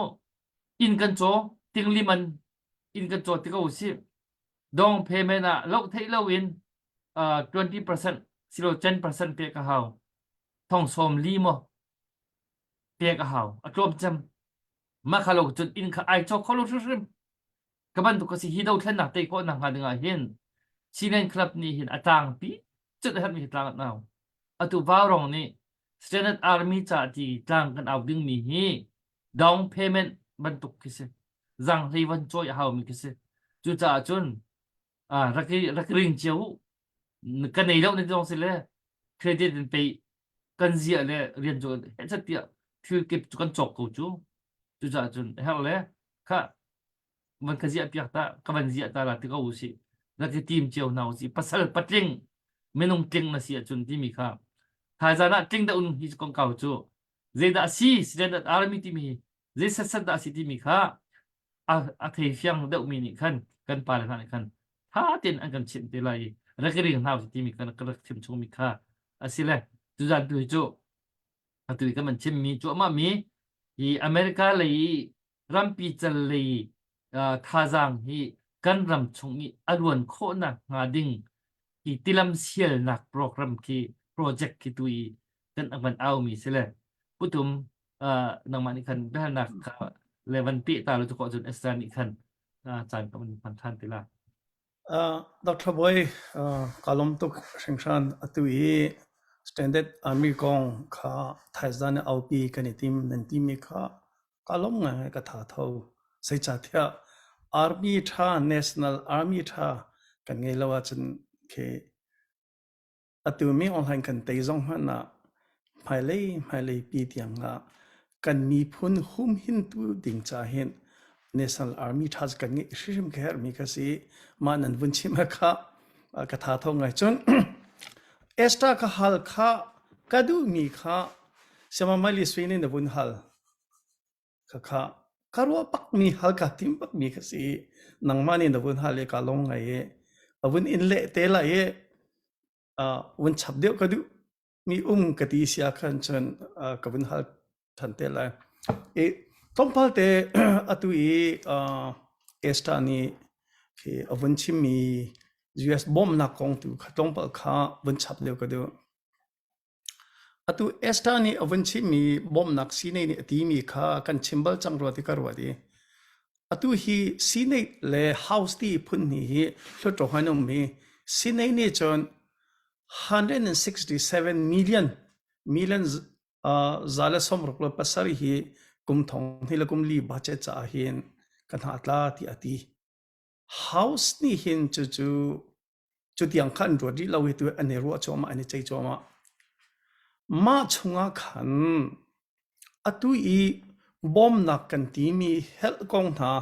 inn kan caw tingli man inn kan caw ti ko usih. Down payment ah loh theih loin uh, 20% silo 10% pek a hau. Thong sawm li maw pek a hau. A tlawm cem. Mah kha lo cun inn kha ai caw kho lo hrimhrim. Ka bantuk ka si hi dothlennak tei khawh nak hnga ding ah hin Chinland Club nih hin a tlangpi cut a herhmi hi tlang an au. Atu Vaurong nih Standard Army ca ti tlang kan au dingmi hi down payment bantuk khi si. Zanghlei van cawi a haumi khi si. Cucaah cun ah rak i rak ring cio u. Ka nei lo na ti zong si le credit in pei kan ziah le rian cu hechet tiah thil kip cu kan cawk ko cu. Cucaah cun herh le kha van ka ziah piak ta ka van ziah ta la ti ko usih rak i tim cio hna usih pasal patling minung tling na si ahcun timi kha thaizan ah tling dah un hi kongkau cu zeidah si Standard Army timi hi zei setset dah si timi kha a, a thei fiang deuhmi nih khan kan pale hna nih khan tha tein an kan chimh te lai i rak i ring hna usih timi kan ka rak chim chungmi kha asile tuzan tu hi cu atu i kan van chimmi cuahmah mi hi America lei i rampi cal lei uh, thazaang hi kan ram chung i a luan khawhnak hnga ding hi tilam sialnak program khi project khi tu i kan van au mi si le putum uh, nangmah nih khan biahalnak kha le van pe ta lo cu ko cun Esther nih khan uh, caan ka van hman than ti la Uh, Dr. Boy, uh, ka lawm tuk hringhran atu i Standard Army kong kha thaizan i aupi kan i tim nan timi kha ka lawm ngai ka tha tho. Zeicahtiah Army tha National Army tha kan ngei lo ahcun khi Atu mi online kan tei zong hmanh ah hmailei hmailei pi tiang ah kan miphun humhintu ding ca hin National Army tha kan ngeih hrimhrim ka herhmi kha si. Mah nan vun chim kha ka tha tho ngai. Cun Esther ka hal kha ka duhmi kha Siamamali Sui nih na vun hal. Khakha ka ruah bakmi hal kaa tim bakmi kha si i nangmah nih na vun hal i kaa lawm ngai i a vun in leh te lai i uh, vun chap deuh ka duh mi um ka ti sia khan cun uh, ka vun hal than te lai. I tlawmpal te atu i uh, Esther nih khi a vun chimmi US bawmhnak kong tu kha tlawmpal kha vun chap deuh ka duh. Atu Esther nih a vun chimmi bawmhnak Senate nih a timi kha kan chim bal cang rua ti ka ruat i atu hi Senate le House ti phun hnih hi hluttaw an um i Senate nih cun 167 million million uh, za le sawmruk le pasarih hi kum thong hnih le kum li budget caah hin kan hna tla ti a ti. House nih hin cucu Cutiang kha an ruat rih lo i tu an i ruah cuahmah, an i ceih cuahmah. Mah chungah khan atu i bawmnak kan timi health kong hna,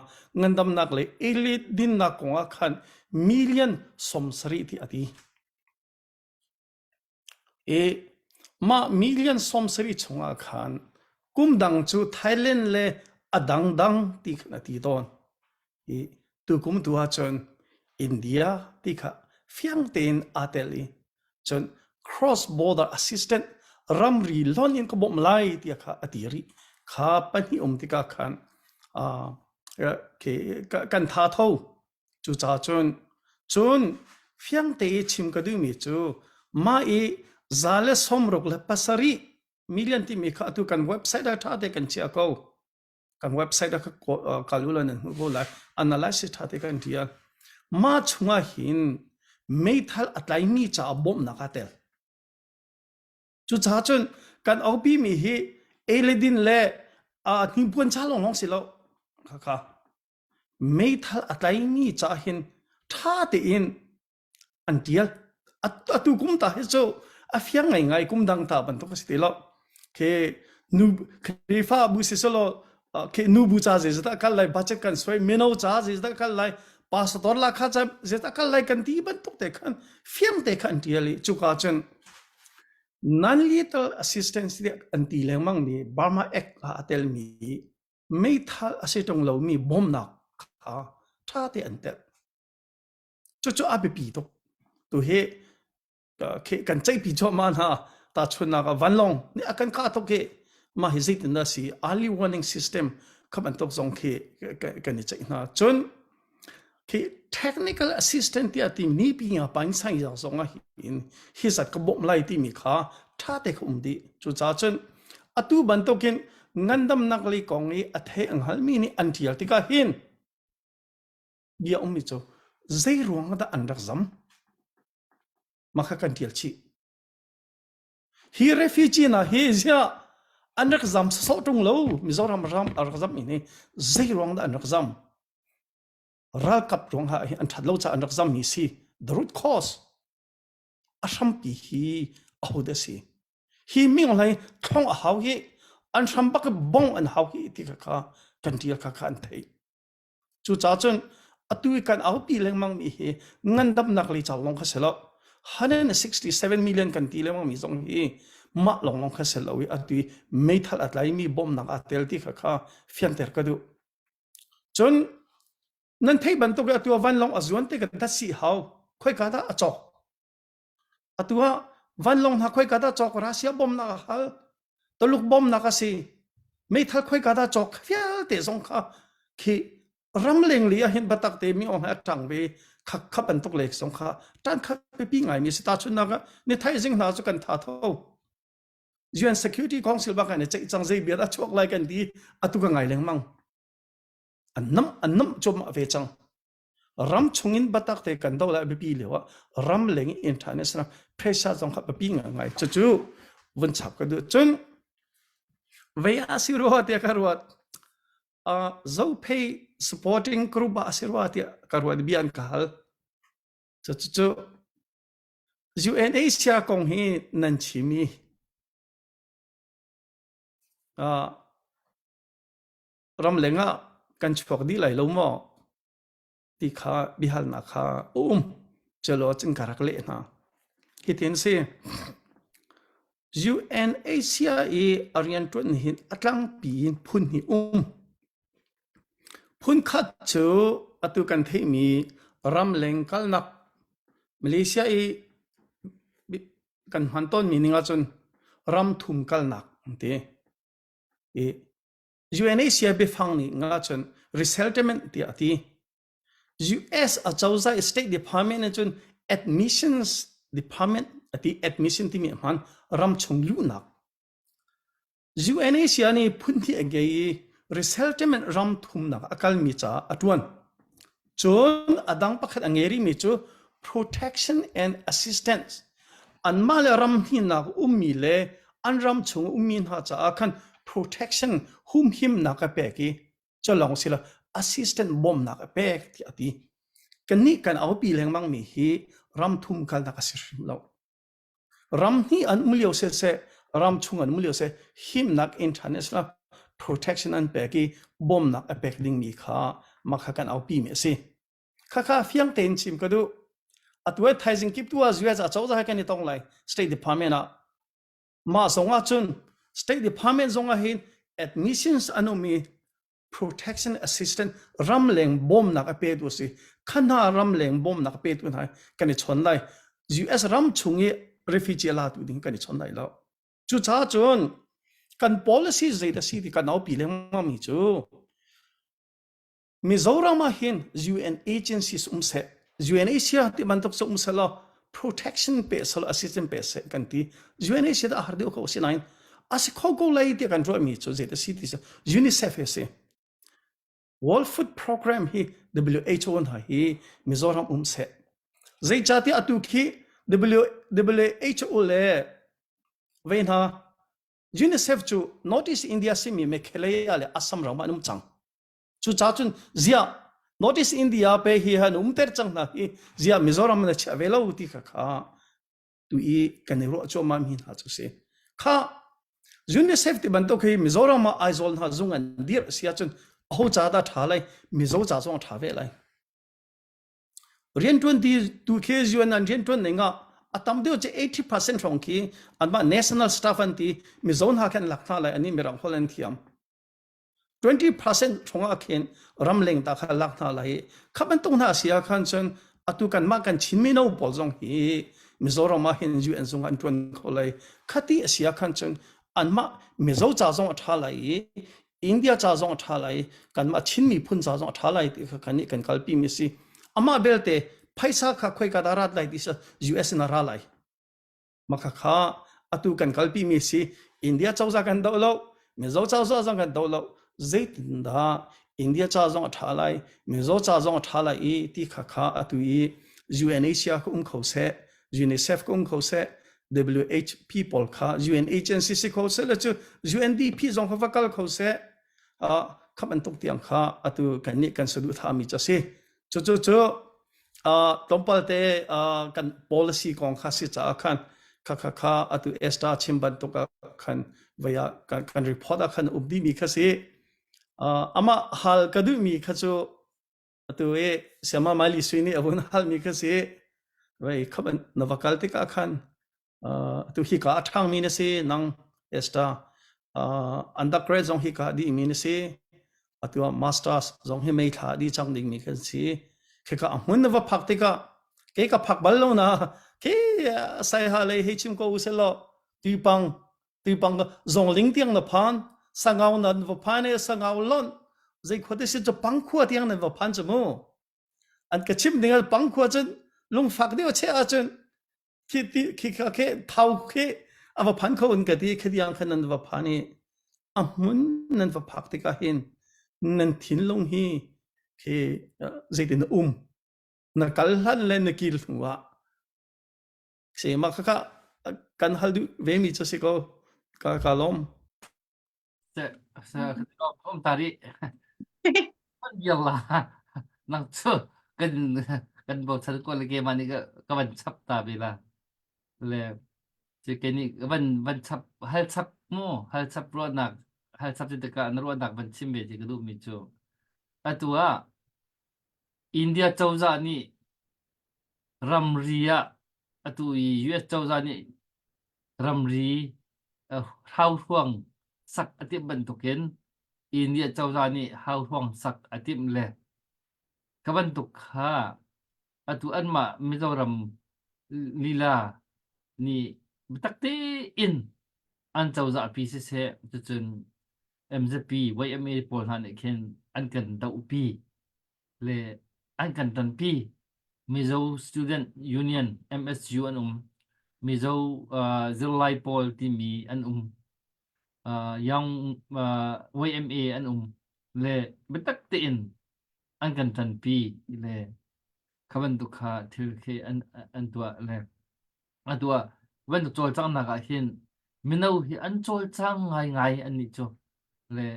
ngandamnak le elite dinnak kong ah khan million 70 ti a ti. I mah million 70 chungah khan kum dang cu Thailand le a dangdang ti khan a ti tawn. I tukum tu ahcun India ti kha fiang tein aa tel i cun cross border assistant ramri lonh in ka bawmh lai tiah kha a ti rih. Kha pahnih um tikah khan uh, kan tha tho. Cucaah cun cun fiang te i chim ka duhmi cu mah i za le 67 million timi kha atu kan website ah ṭha te kan chiah ko. Kan website ah kal u law nan hmuh ko lai. Analysis ṭha te kan ṭial. Mah chungah hin meithal a tlaimi caah bawmhnak aa tel. Cucaah cun kan aupi mi hi ei le din le uh, hnipuan ca lawnglawng si lo. Khakha. Meithal a tlaimi caah hin ṭha tein an ṭial. Atu kum ta hi cu a fiang ngaingai kum dang ta bantuk a si ti lo. Khi nu Khrihfabu si selaw khi nubu ca zeizat kal lai budget kan suai mino ca zeizat kal lai pastor la kha ca zeizat kal lai kan ti bantuk te khan fiang te khan an ṭial i cuka cun. Non-lethal assistance tiah an ti lengmang mi Burma Act ah a telmi meithal a si ṭung lomi bawmnak kha ṭha te an telh. Cucu a biapi tuk. Tu hi kan ceihpi cuahmah hna. Tahchunhnak ah vanlawng nih a kan kah tuk i mah hi zeitin dah si early warning system kha bantuk zong khi kan i ceih hna. Cun khi technical assistant tiah ti ni pi nga pain sang yang zong ah hin hi zat ka bawmh lai timi kha ṭha te kha um dih. Cucaah cun atu bantukin ngandamnak lei kong i a thei ang halmi nih an ṭial tikah hin bia ummi cu zei ruang dah an rak zam? Mah kha kan ṭial chih. Hi refugee hna hi ziah an rak zam sawsawh ṭung lo Mizoram ram a rak zam mi nih zei ruang dah an rak zam? Ralkap ruang ah an ṭhat lo caah an rak zam mi si. The root cause a hrampi hi ahodah a si? Hi ming hlei thlong a hau hi an hram bak bong an hau hi ti kha kha kan ṭial kha kha an theih. Cucaah cun atu i kan aupi lengmang mi hi ngandamnak lei ca lawng kha si lo. 167 million kan ti lengmang mi zong hi mah lawnglawng kha si lo i atu i meithal a tlaimi bawmhnak aa tel ti kha kha fianter ka duh. Cun nan theih bantuk i atu ah vanlawng a zuan tik ah datsi hau khoika dah a cawk? Atu ah vanlawng hna khoika dah cawk Russia bawmhnak a hal Taluk bawmhnak a si meithal khoika dah cawk vialte zong kha khi ramleng li ah hin batak te mi ong he a ṭang ve kha kha bantuk lek zong kha ṭan kha pipi ngai mi si ta chunnak ah ni thaizing hna cu kan tha tho UN Security Council bak in ceih cang zei bia dah chuak lai kan ti atu ka ngai lengmang an nam an nam chom ve cang ram chungin batak te kan do lai biapi lio ah ram leng international pressure zong kha biapi ngai ngai cucu vun chap ka duh cun vei a si rua tiah ka ruat uh, zophei supporting group ah a si rua tiah ka ruat bia an ka hal cucu UNHCR kong hi nan chim i uh, ramleng ah kan chuak dih lai lo maw ti kha biahalnak kha a um. Celo cun ka rak leh hna. Hitin si UNHCR i a rianṭuan hin a tlangpi in phun hnih um. Phun khat cu atu kan theihmi ramleng kalnak Malaysia i kan hman tawnmi ning ahcun ram thum kalnak an ti. I UNHCR biafang nih nga cun resettlement tiah a ti. US acozah State Department nih cun admissions department a ti admission timi a hman ramchung luhnak. UNHCR nih phun hnih a ngei i resettlement ram thumnak a kalmi caah a ṭuan. Cun a dang pakhat a ngei rihmi cu protection and assistance. Anmah le ram hninak ummi le an ram chung ummi hna caah khan protection humhimnak a pek i cu lawng si lo assistant bawmhnak a pek tiah a ti. Kannih kan aupi lengmangmi hi ram thum kalnak a si hrim lo. Ram hnih an um lio siseh, ram chung an um lio seh, himnak international protection an pek i bawmhnak a pek dingmi kha mah kha kan aupi mi a si. Khakha fiang tein chim ka duh. Atu ai thaizing kip tu ah US acozah he kan i tong lai State Department ah. Mah zong ah cun State Department zong ah hin admissions an um i protection assistant ramleng bawmnak a petu a si. Kha hna ramleng bawmnak a petu hna kan i chon lai. US ram chung i refugee a latu ding kan i chon lai lo. Cucaah cun kan policy zei dah si ti kan aupi lengmang mi cu Mizoram ah hin UN agencies um seh, UNHCR ti bantuk cu um seh law protection pe seh law assistance pe seh kan ti. UNHCR a har deuh ko si nain a si kho ko lai tiah kan ruahmi cu zei si ti UNICEF hi a si. World Food Program hi WHO hna hi Mizoram um seh. Zeicahtiah atu khi WHO le vei hna UNICEF cu Northeast India simi Meghalaya le Assam ram ah an um cang. Cucaah cun ziah Northeast India pe hi han umter cang hna hi ziah Mizoram na chiah ve lo ti kha kha tu i kan i ruah cuahmah mi hna cu si. Kha UNICEF ti bantuk hi Mizoram ah Aizawl hna zung an dirh si ahcun aho ca dah ṭha lai Mizo ca zong a ṭha ve lai. Rianṭuan ti tu khi UN an rianṭuan ning ah A tam deuh cu 80% hrawng khi anmah national staff an ti Mizo hna khi an lak hna lai ani mirang holh an thiam. 20% hrawng ah khin ramleng ta kha lak hna lai i kha bantuk hna si ah khan cun atu kanmah kan Chin mino pawl zong hi Mizoram ah hin UN zung an ṭuan kho lai. Khati a si ah khan cun anmah Mizo ca zong a ṭha lai i India ca zong a ṭha lai i kanmah Chin miphun ca zong a ṭha lai ti kha kan nih kan kalpi mi a si. Amah belte phaisa kha khoika dah rat lai ti sa US in a ra lai. Makhakha atu kan kalpi mi si India cozah kan doh lo Mizo cozah zong kan doh lo zeitindah India ca zong a ṭha lai Mizo ca zong a ṭha lai i ti kha kha atu i UNHCR ka um kho seh UNICEF ka um kho seh WHP pawl kha UN agency si kho seh le cu UNDP zong kha va kal kho seh kha bantuk tiang kha atu kan nih kan saduhthah mi cu a si Cucu cu tlawmpal te kan policy kong kha si caah khan kha kha kha atu Esther chim bantuk ah khan vei ah kan, kan report ah khan um dihmi kha si. Amah hal ka duhmi kha cu atu i Siama Maili Sui nih a vun halmi kha si. Vei khap na va kal tikah khan atu hi ka a ṭhangmi na si nang Esther undergrad zong hi ka dihmi na si atu ah masters zong hi mei thla dih cang dingmi kan si khika a hmun na va phak tikah ke ka phak bal lo na ke sai ha lei hei chim ko useh law tuipang tuipang zongling tiang na phan sangau nan va phan e sangau lon zei khua te si chu pangkhua tiang nan va phan chu mu an ka chim ding pangkhua cun lungfak deuh che ahcun khi ti khi kha khi thau khi a va phan kho in ka ti khi tiang khan nan va phan i a hmun nan va phak tikah hin nan thinlung hi khi zeitin um na kal hlan le na kil hnu ah se ma kha kha kan hal duh ve mi chu si ko ka ka lom Se se om tari biar la nang chu kan kan bochan ko le ke mani ka ka van chap ta ve la le che ke ni van van chap hal chap mu hal chap ruahnak hal chap ti tikah na ruahnak van chim ve ti ka duh mi cu atu ah India cozah nih ramri ah atu i US cozah nih ramri hauhruang sak a timh bantukin India cozah nih hauhruang sak a timh le ka bantuk kha atu anmah Mizoram lila nih biatak tein an cozah pi siseh cucun MZP YMA pawl hna nih khin an kan dohpi le an kan ṭanpi. Mizo Student Union MSU an um. Mizo uh, zirlai pawl timi an um. Uh, Young uh, YMA an um. Le biatak tein an kan ṭanpi le kha bantuk kha thil khi an an tuah le atu ah bantuk cawlcanghnak ah hin mino hi an cawlcang ngaingai an nih cu le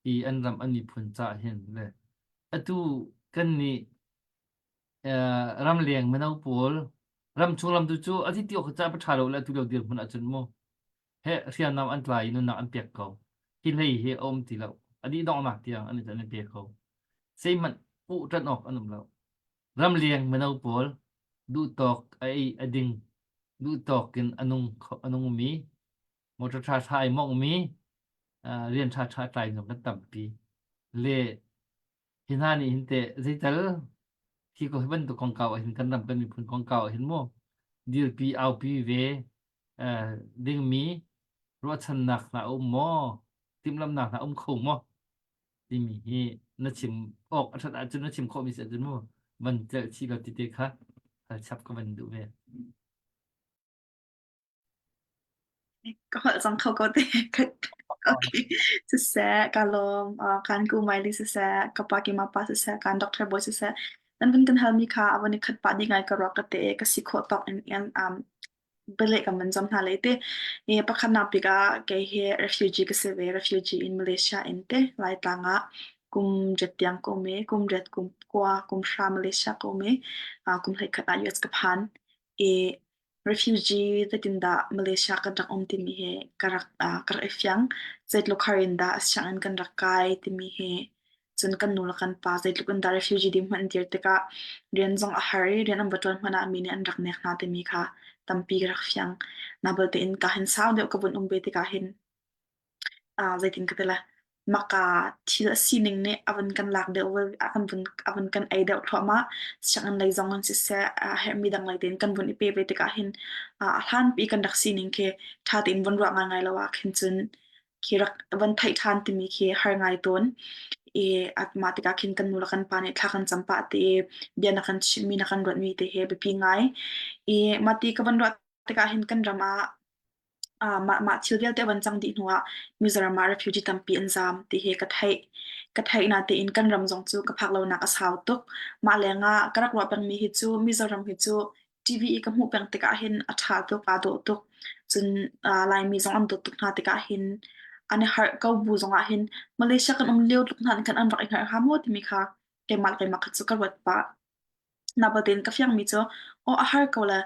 hi an ram an miphun caah hin le atu kan nih uh, ramleng mino pawl ramchung lam tu cu a ti ti awk ca pa ṭha lo le atu lio dirhmun ahcun mu he hriamnam an tlai i nunnak an pek ko hi hlei hi a um ti lo a dih donghnak tiang an an i pe ko zeihmanh puh ṭan awk an um lo ramleng mino pawl duhtawk a ei a ding duhtawk in a nung a nungmi motor ṭha ṭha ai mongmi rian ṭha ṭha tlai zong kan tampi le hi hna nih hin teh zeital hi ko hi bantuk kongkau ah hin kan ram kan miphun kongkau ah hin mu dirpi aupi ve dingmi ruahchannak hna a um maw timhlamnak hna um kho maw timi hi na chim awk a ṭhat ahcun na chim khawhmi si ahcun mu van celh chih law ti te kha hal chap ka van duh ve. Ka holh cang kho ko te. Okay. Siseh, ka lawm. Uh, kan ku Miley siseh, ka pa ki ma pa siseh, kan Dr. Boy siseh. Nan vun kan halmi kha a van i khat pah dih ngai ka ruak ka te ka si khawh tawk in in um bialeh kan van zuam hna lai te. I pakhatnak bik ah kei hi refugee ka si ve, refugee in Malaysia in te Laitlang ah kum riat tiang ka um i kum riat kum kua kum hra Malaysia ka um i uh, kum 11 ah US ka phan. I refugee zeitindah Malaysia kan rak um timi hi ka rak uh, ka rak i fiang. Zeitluk har in dah sianginn kan rak kai timi hi cun kan nu le kan pa zeitluk in dah refugee ding hmanh an dir tikah rian zong a har i rian an va ṭuan hmanh ah mi nih an rak nek hna timi kha. tampi ka rak fiang. Na balte in ka hin sau deuh ka vun um ve tikah hin zeitin ka ti lai maka thil a sining nih a vun kan lak deuh a kan vun a vun kan ei deuh thluahmah. Sianginn lei zong in siseh a herhmi dang lei tein kan vun i pe ve tikah hin a hlanpi kan rak sining khi ṭha tein vun ruah ngaingai lo ah khin cun khi rak van theih ṭhan timi khi har ngai tawn. I mah tikah khin kan nu le kan pa nih thla kan cam pah te i bia na kan chimhmi na kan ruatmi te hi biapi ngai. I mah ti ka van ruah tikah hin kan ram ah mah mah thil vialte van cang dih hnuah Mizoram ah refugee tampi an zaam ti hi ka theih. Ka theih natein kan ram zong cu ka phak lonak a sau tuk. Mah lengah ka rak ruah pengmi hi cu Mizoram hi cu TV i ka hmuh peng tikah hin a ṭha tuk, aa dawh tuk. Cun Laimi zong an dawt tuk hna tikah hin an i harh ko bu zongah hin Malaysia kan um lio tluk hna in khan an rak i hngalh hnga maw timi kha keimah le keimah kha cu ka ruat pah. Nabatein ka fiangmi cu aw a har ko le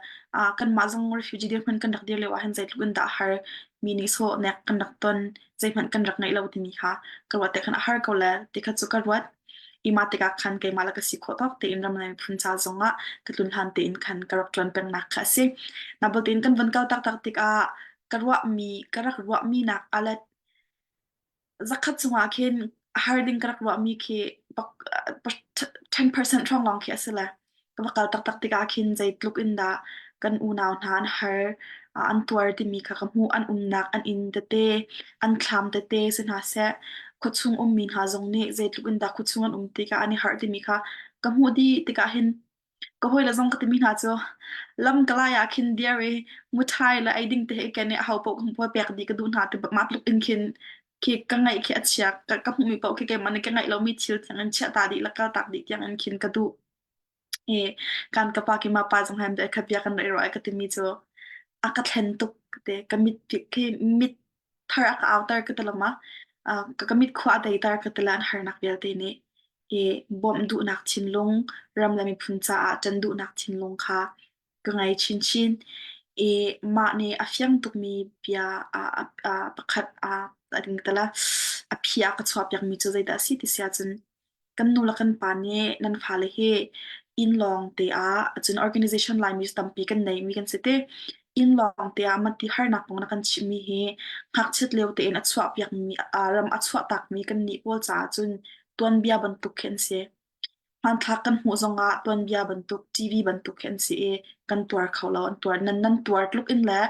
kanmah zong refugee dirhmun kan rak dir lio ah hin zeitluk in dah a har mi nih sawhnek kan rak ton, zeihmanh kan rak ngeih lo timi kha ka ruat te khan a har ko le ti kha cu ka ruat. I mah tikah khan keimah le ka si khawh tawk tein ram le miphun ca zongah ka tlun hlan tein khan ka rak ṭuan pengnak kha a si. Nabatein kan von kal taktak tikah ka ruahmi ka rak ruahmi nak a let Zakhat chungah khin har ding ka rak ruahmi khi 10% hrawng lawng khi a si le ka va kal taktak tikah khin zeitluk in dah kan unau hna an har an tuar timi kha ka hmuh an umnak an inn tete an thlam tete si hna seh khuachung ummi hna zong nih zeitluk in dah khuachung an um tikah an i harh timi kha ka hmuh dih tikah hin Ka hawile zong ka timi hna cu lam ka lai ah khin dir i muṭhai le eiding te he i ken i ahopaoh ka hmuh pek dih ka duh hna ti mah tluk in khin khi ka ngaih khi a chia ka, ka hmuhmi paoh khi keimah nih ka ngaih lomi thil tiang in chiah ta dih le kal tak dih tiang in khin ka duh. I kan ka pa ki ma pa zong hem khat bia kan rak i ruah i ka timi cu a ka thlen tuk te ka mit khi mit thar a ka auter ka ti lama ka, ka mit khua a deiter ka ti le an harnak vialte nih i bawmh duhnak thinlung, ram le miphun caah ṭan duhnak thinlung kha ka ngei chinchin. I mah nih a fiang tukmi bia pakhat a phi a ka chuahpiakmi cu zeidah a si ti si ahcun kan nu le kan pa nih nan fale hi inn lawng te ah cun organization Laimi tampi kan neimi kan si te. Inn lawng te ah mati harnak kong na kan chimmi hi ngakchiat lio tein a chuahpiakmi ram a chuahtakmi kannih pawl caah cun tuanbia bantuk khi an si. Hmanthlak kan hmuh zongah tuanbia bantuk, TV bantuk khi an si i kan tuar kho lo. An tuar, nan, nan tuar tluk in le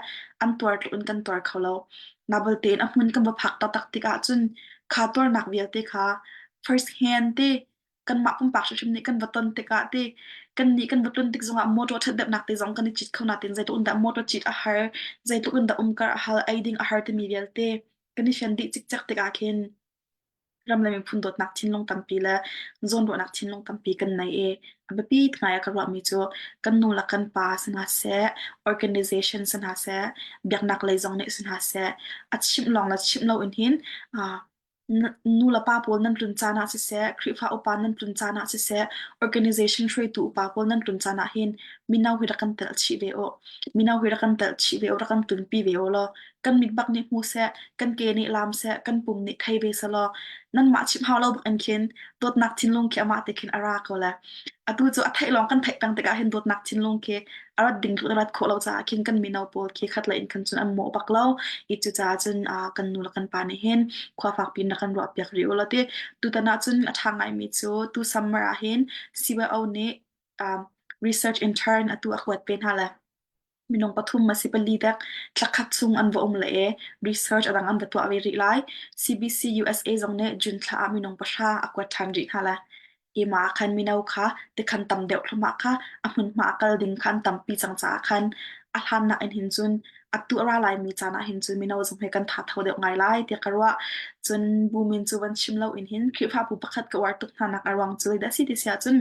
an tuar tluk in kan tuar kho lo. Na balte in a hmun kan va phak taktak tikah cun kha tuarnak vialte kha first hand te kanmah pumpak hrimhrim nih kan va ton tikah ti kannih kan va tlun tik zongah motor ṭhat deuhnak te zong kan i cit kho natin zeitluk in dah motor cit a har, zeitluk in dah umkar a hal, ei ding a har timi vialte kan i fian dih cikcek tikah khin ram le miphun dawtnak thinlung tampi le zawnruahnak thinlung tampi kan nei i a biapi ngai a ka ruahmi cu kan nu le kan pa si hna seh, organization si hna seh, biaknak lei zong nih si hna seh, a chimh lawng le chimh loin hin uh, nu le pa pawl nan tlun caan ah siseh, Khrihfa upa nan tlun caan ah siseh, organization hruaitu upa pawl nan tlun caan ah hin mino hi rak kan telh chih ve u. Mino hi rak kan telh chih ve u, rak kan tlunpi ve u law kan mit bak nih hmu seh, kan ke nih lam seh, kan pum nih thei ve selaw nanmah chimh hau lo bak in khin dawtnak thinlung khi amah te khin a ra ko le. Atu cu a theih lawng kan theih peng tikah hin dawtnak thinlung khi a rat ding a rat khawh lo caah khin kan mino pawl khi khat lei in khan cun an mawh bak lo. I cucaah cun kan nu le kan pa nih hin khua fak piin rak kan ruah piak rih u law ti. Tutan ah cun a ṭha ngaimi cu tu summer ah hin CYO nih um, research intern atu a kuat ve hna le minung pathum a si pali dek thlakhat chung an va um le e research a dang an va tuah ve rih lai. CBC USA zong nih June thla ah minung pahra a kuat ṭhan rih hna lai. Ima ah khan mino kha tikhan tam deuh thluahmah kha a hmunhma a kal ding kha an tampi cang caah khan a hlannak in hin cun atu a ra laimi caan ah hin cun mino zong he kan tha tho deuh ngai lai tiah ka ruah. Cun bu min cu van chim lo in hin Khrihfabu pakhat ka uar tuk hna nak a ruang cu zeidah a si ti si ahcun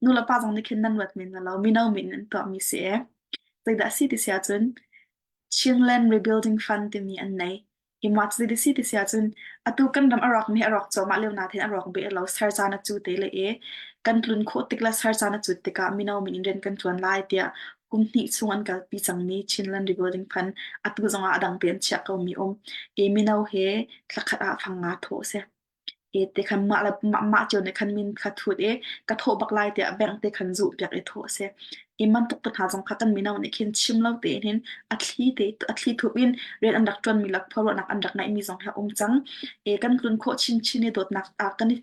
nu le pa zong nih khin nan ruat men lo mino min in tuahmi si e. Zeidah a si ti si ahcun Chinland Rebuilding Fund timi an nei. I mah cu zei si ti si ahcun atu kan ram a rawkmi hi a rawk cuahmah lio nain a rawk beh lo ser caan a cu te le i kan tlun khawh tik le ser caan a cut tikah mino min in rian kan ṭuan lai tiah kum hnih chung an kalpi cangmi Chinland Rebuilding Fund atu zongah a dang te an chiah komi um. I mino he thlakhat ah fang nga thawh a si. I ti khan mah le mah, mah cio nih khan min kha thut i ka thawh bak lai tiah bank te khan zuh piak i thawh a si. I bantuk te hna zong kha kan mino nih khin chim lo tein hin a thli te a thli thup in rian an rak ṭuanmi le khuaruahnak an rak ngeihmi zong hi a um cang. E, kan tlun khawh chinchin i dawtnak ah kan i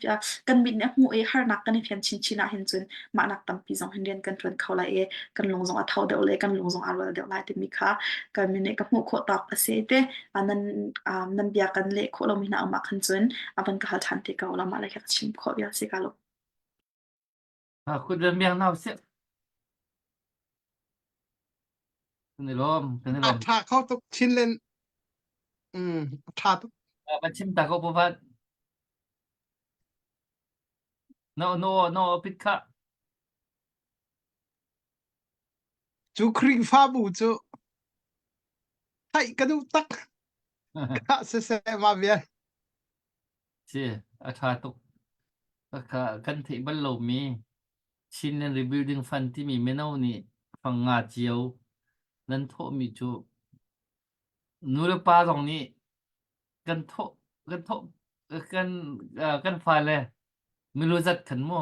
kan mit nih a hmuh i harnak kan i fian chinchin ah hin cun mahnak tampi zong hin rian kan ṭuan kho lai i kan lung zong a tho deuh le kan lung zong aa rual deuh lai timi kha kan min nih ka hmuh khawh tawk a si te. Nan nan bia kan leh khawh lomi hna um ah khan cun a van ka hal ṭhan te ko la mah le kha ka chim khawh vial si ka lo. Kut le miang nau sih. Kan i lawm, kan i A lawm. ṭha kho tuk Chinland. Mm, a ṭha tuk. Van chim ta ko puvat. No, no, no, pit kha. Cu Khrihfabu cu theih ka duh tak. Kha siseh mah vial. Si, a ṭha tuk. Ka kan theih bal lomi Chinland Rebuilding Fund timi mino nih fang nga cio nan thawhmi cu nu le pa zong nih kan thawh kan thawh kan kan fale milu zat khan mu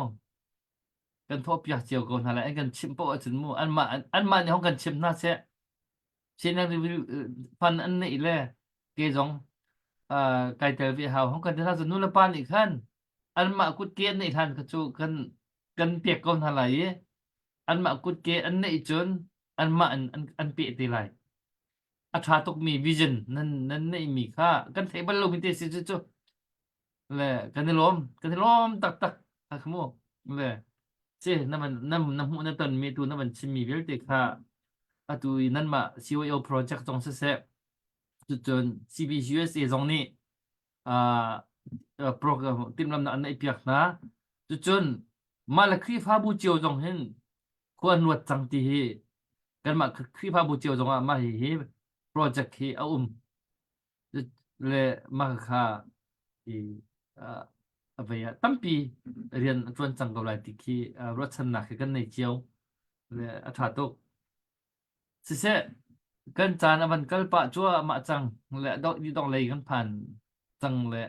kan thawhpiak cio ko hna lai an kan chimh paoh ahcun mu anmah anmah nih hong kan chimh hna seh Chinland Rebuilding Fund an neih le ke zong kai tel ve hau hong kan ti hna cu nu le pa nih khan anmah kutke an neih hlan kha cu kan kan pek ko hna lai i anmah kutke an neih cun anmah an an, an peh te lai a ṭha tukmi vision nan nan neihmi kha kan theih bal lomi te si cu cu le kan i lawm kan i lawm taktak kha mu le si na van na na hmuh na tonmi tu na van chimmi vialte kha atu i nanmah CYO project zong siseh cucun CBCUSA zong nih uh, program timhlamnak an neihpiak hna. Cucun mah le Khrihfabu cio zong hin khua an ruat cang ti hi kanmah Khrihfabu cio zong ah mah hi hi project hi a um le mah kha i a vei ah tampi rian a ṭuan cang ko lai ti khi ruahchannak hi kan nei cio le a ṭha tuk. Siseh, kan caan a van kal pah cuahmah cang le dong lei kan phan cang le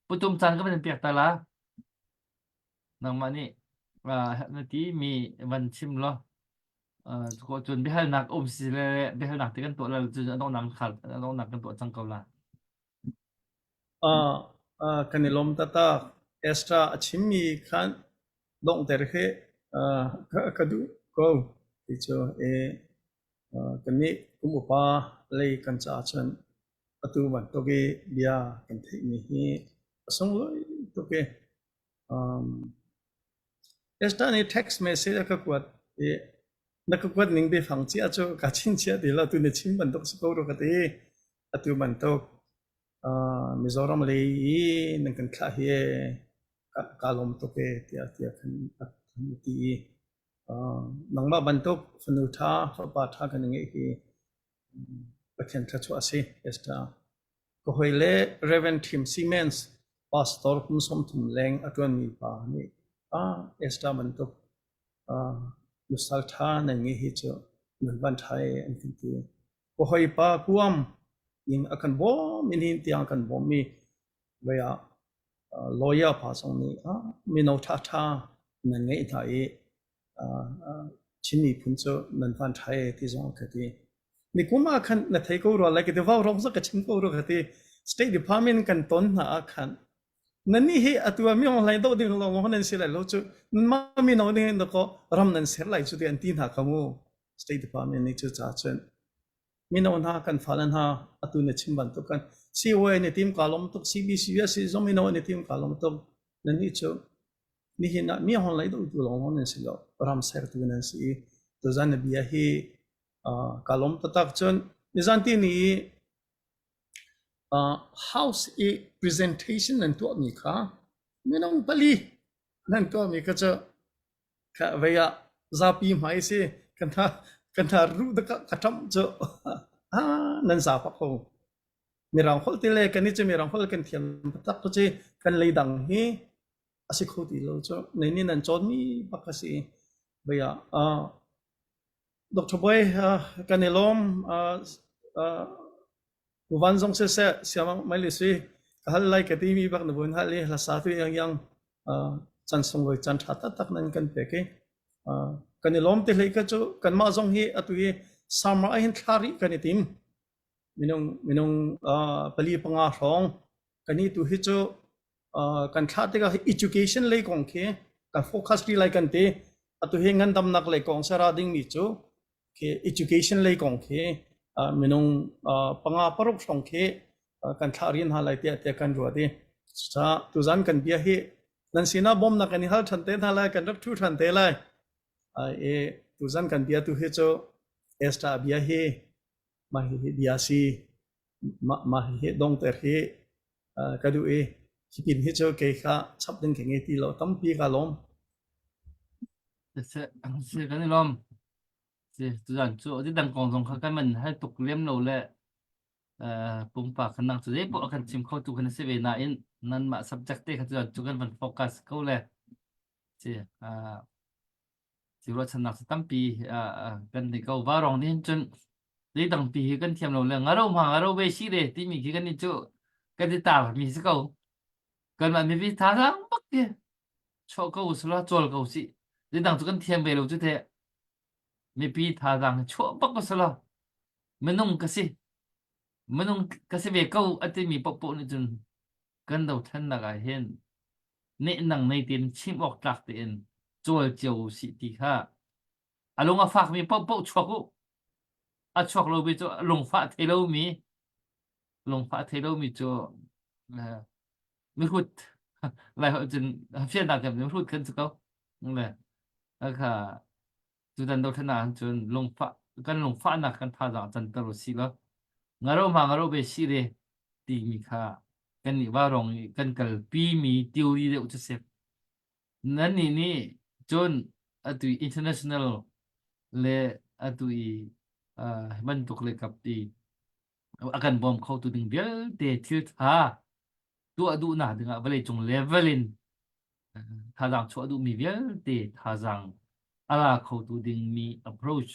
putum caan ka van in pek ta la. Nangmah nih na ti mi van chim law uh, cun biahalnak um si le biahalnak te kan tuah la cun a donghnak khal a donghnak kan tuah cang ko la. Uh, uh, kan i lawm taktak. Esther a chimmi khan donghter hi uh, ka, ka duh ko. Ti cu e, uh, kannih kum upa lei kan caah cun atu bantuk i bia kan theihmi hi a sunglawi tuk i um, Esther nih text message a ka kuat i na ka kuat ning biafang cia cu ka chinchiah ti lo tu na chim bantuk si ko rua ka ti. Atu bantuk uh, Mizoram lei i nan kan thlah hi ka, ka lawm tuk e tiah tiah khan a kan ti i uh, nangmah bantuk fanu ṭha fapa ṭha kan ngeih hi Pathian thluachuah a si Esther. Ka hawi le Reverend Tim Siemens pastor kum 30 leng a ṭuanmi pa nih ah Esther bantuk uh, nusal ṭha nan ngeih hi cu nan van ṭha e an kan ti. Ka hawipa kuam in a kan bawm in hin tiang a kan bawmmi vei ah lawyer pa zong nih mino ṭhaṭha nan ngeih hna i Chin miphun cu nan van ṭha e ti zong a ka ti. Nikum ah khan na thei ko rua lai ka ti vau rong ka chim ko rua ka ti. State Department kan ton hna ah khan nannih hi atu ah mi online doh ding lawng nan si lai lo cu nanmah mino nih dakaw ram nan ser lai cu ti an ti hna kha mu. State Department nih cu ca cun mino hna kan fale hna atu na chim bantuk kan COA ni tim ka lom tuk CBC si zong mino ni tim ka lom tuk nannih cu nihin ah mi hong lei do tu lawng lawng nan si lo ram sertu nan si i tuzan na bia hi ka lom taktak cun nizan ti ni house i presentation nan tuahmi kha minung pali nan tuahmi kha cu Kha vei ah zapi hmai si kan tha kan tha ruh da ka ṭamh cu ah nan zafa ko. Mirang holh ti le kan i cu mirang holh kan thiam taktak cu ci kan lei dang hi a si kho ti lo cu nei nih nan cawnmi bak a si. Vei ah ah Dr. Boy kan i lawm Van zong siseh siamang mai le si ka hal lai ka timi bak na vun hal i hlasa tu yang yang chan sunglawi chan tha taktak nan kan pek i. Kan i lawm te hlei kha cu kanmah zong hi atu hi summer ah hin thla rih kan i tim. Minung minung uh, pali panga hrawng kan i tu hi cu uh, kan thlah tikah education lei kong khi kan focus rih lai kan ti. Atu hi ngandamnak lei kong sara dingmi cu khi education lei kong khi uh, minung uh, panga paruk hrawng khi uh, kan thlah rin hna lai tiah tiah kan ruat i cucaah tuzan kan bia hi nan sinah bawmnak kan i hal ṭhan te hna lai kan rak ṭhu ṭhan te lai i tuzan kan bia tu hi cu Esther bia hi mah hi bia si mah mah hi dongter hi ka duh i hi pin hi cu kei kha chap ding ka ngei ti lo tampi ka lawm Si kan i lawm. Si tuzan cu dang kong zong kha kan man hal tuk lem lo le pumpak kan nang cu zei poah kan chim kho tu kan si ve nain nanmah subject te kha cu kan van focus ko le si si ruahchannak cu tampi kan nei ko varong nih cun zei dangpi hi kan thiam lo le ngaro ma ngaro ve si le timi khi kan ni cu kan i tar mi si ko kanmah mipi thazaang bak ti chuah ko usula cawl ko si zei dang cu kan thiam ve lo cu the mipi thazaang chuah bak usula minung ka si minung ka si ve ko a timi paohpaoh nih cun kan dothlennak ah hin nehnang nei tein chim awk tlak tein cawl cio u sih ti kha a lung a fakmi paohpaoh chuak u a chuak lomi cu lungfah thei lomi lungfah thei lomi cu mihrut lai holh cun fiannak kan mihrut kan si ko le kha Tutan dothlennak ah cun lungfah kan lungfahnak kan thazaang canter u sih law ngaro hma ngaro ve sih re timi kha kan nih vaurawng i kan kalpi mi theory deuh cu si. Nannih nih cun atu i international le atu i uh, bantuk le kap i a kan bawm kho tu ding vialte thil tha tuah duhnak dingah vawleicung level in thazaang chuah duhmi vialte thazaang a la khotu dingmi approach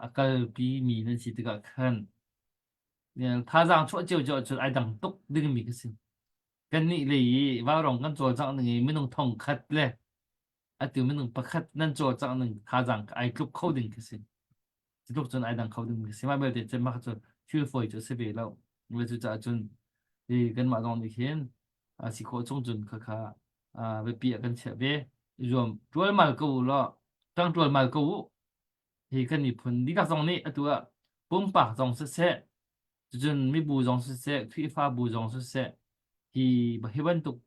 a kalpi mi nan si tikah khan thazaang chuah cio cio ahcun ai dang tuk dingmi ka si. Kannih lei i vaurawng kan cawlcangh ning i minung thong khat le atu minung pakhat nan cawlcangh ning thazaang ai tluk kho ding ka si. Tluk cun ai dang kho ding ka si. Mah belte cun mah cu thil fawi cu a si ve lo. Cucaah cun hi kanmah zong nih khin a si khawh chung cun khakha biapi ah kan chiah ve. Zuam ṭualmal ko u law ṭang ṭualmal ko u. Hi kan miphun dihlak zong nih atu ah pumpak zong siseh, cucun mibu zong siseh, Khrihfabu zong siseh, hi hi bantuk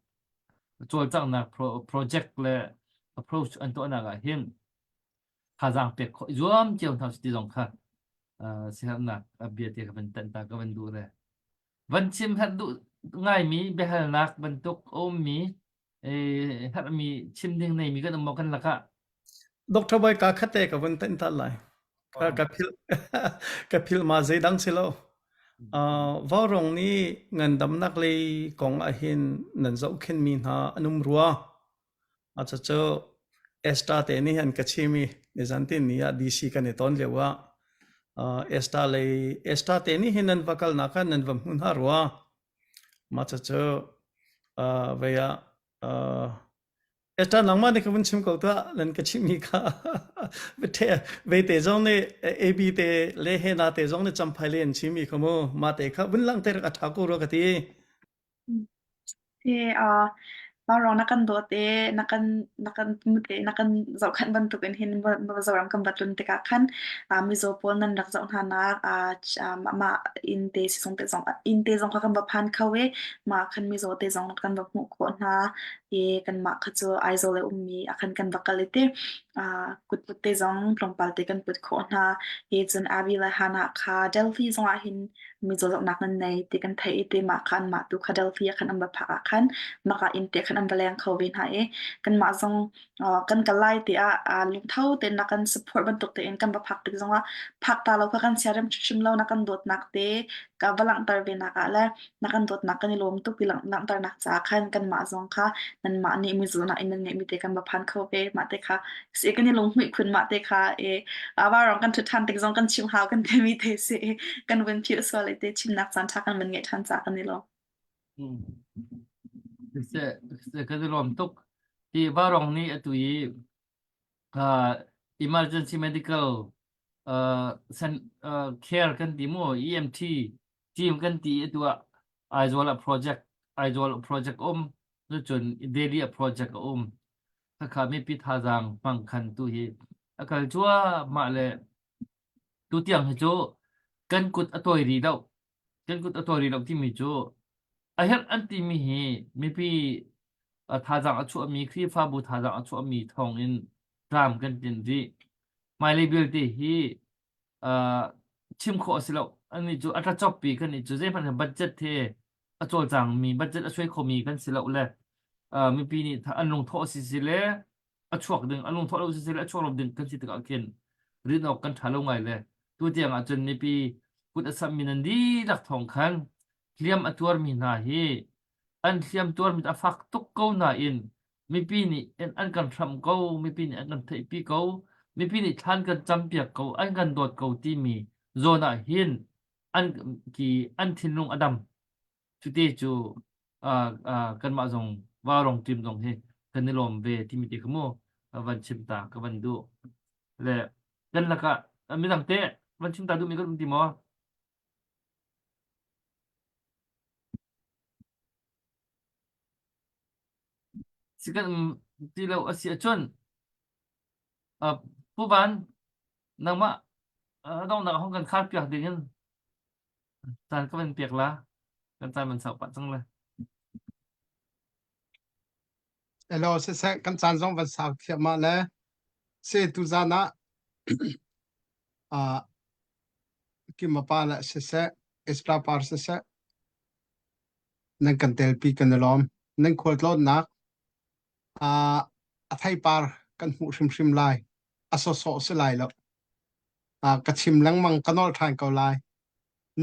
cawlcanghnak project le approach an tuahnak ah hin thazaang pek khawh i zuam cio hna ti zong kha siaherhnak bia te ka van tanh ta ka van duh le van chim herh duh ngaimi biahalnak bantuk a ummi herhmi chim ding neimi kan um maw kan lakah Dr. Boy ka khate ka vun tanh ta lai ka ka phil ka phil ma zeidang si lo uh, Vaurong nih ngandamnak lei kong ah hin nan zohkhen mi hna an um rua A cucu Esther te nih an ka chim i nizan tin ni ah DC kan i ton lio ah uh, Esther lei Esther te nih hin nan va kalnak ah nan va hmu hna rua. Mah cucu uh, vei ah uh, Esther nangmah nih ka vun chim ko tuah nan ka chimmi kha ve te zong nih AB te le Hena te zong nih champhai le an chimmi kha mu mah te kha vun langhter a ṭha ko rua ka ti. Hi uh, Vaurawng na kan dawt i na kan na kan mut i na kan zohkhenh bantukin hin Mizoram kan va tlun tikah khan uh, Mizo pawl nan rak zoh hna nak uh, mah inn te sizung te zong inn te zong kha kan va phan kho i mah khan Mizo te zong kan va hmuh khawh hna i kanmah kha cu Aizawl i ummi ah khan kan va kal i ti uh, kutput te zong tlawmpal te kan put khawh hna i cun Abi le Hannah kha Delhi zong ah hin mizaw zohnak nan nei ti kan theih i te mah kha anmah tu kha Delphi ah khan an va phak ah khan maka inn te khan an va leng kho ve hna i kanmah zong kan kal lai ti ah lungtho tein na kan support bantuk tein kan va phak tik zongah phak ta lo kha kan siarem hrim lo na kan dawtnak te ka va langhter ve nak ah le na kan dawtnak kan i lawm tuk ti langhternak caah khan kanmah zong kha nanmah nih mizaw nak in nan ngeihmi te kan va phan kho ve mah te kha si kan i lunghmuih khun mah te kha i vaurawng kan ṭhut ṭhan tik zong kan chim hau kan timi te si kan vun philh sual i te chimnak caan ṭha kan vun ngeih ṭhan caah kan i lawm. Se se kan i lawm tuk. Hi vaurawng nih atu i. Emergency Medical uh, san, uh, Care kan ti mu EMT team kan ti i atu ah Aizawl ah project Aizawl project um cun Delhi ah project a um. Khakha mipi thazaang hmang khan tu hi a kal cuahmah le tutiang hi cu kan kut a tawi rih lo. Kan kut a tawi rih lo timi cu a herh an timi hi mipi thazaang a chuahmi Khrihfabu thazaang a chuahmi thawng in tlam kan tlin rih. Hmailei vialte hi uh, chim khawh a si lo. Annih cu a tlacoppi kan nih cu zeihmanh budget he a cawlcangmi budget a suai khomi kan si lo le uh, mipi nih an lungthawh si si le a chuak ding an lungthawh lo si si le a chuak lo ding kan si tikah khin rin awk kan ṭha lo ngai le tu tiang ah cun mipi kut a sammi nan dihlak thawng khan hliam a tuarmi hna hi an hliam tuarmi a fak tuk ko nain mipi nih an kan hramh ko mipi nih an kan theihpi ko mipi nih thlan kan campiak ko an kan dawt ko timi zawn ah hin an ki an thinlung a dam cute cu uh, uh, kanmah zong Vaurawng team zong hi kan i lawm ve timi te kha mu van chim ta ka van duh le kan lakah midang te van chim ta duhmi kan um ti maw Si kan um ti lo a si ahcun uh, Pu Van nangmah uh, donghnak hong kan khar piak ding in caan ka van pek la kan caan man sau pah cang le Hello, siseh kan caan zong van sau thiam le se tu zan ah uh, Kimapa le siseh Isla par siseh nan kan telpi kan i lawm. Nan khualtlawnnak uh, a theipar kan hmuh hrimhrim lai. A sawsawh si lai lo. Uh, ka chim lengmang ka nol ṭhan ko lai.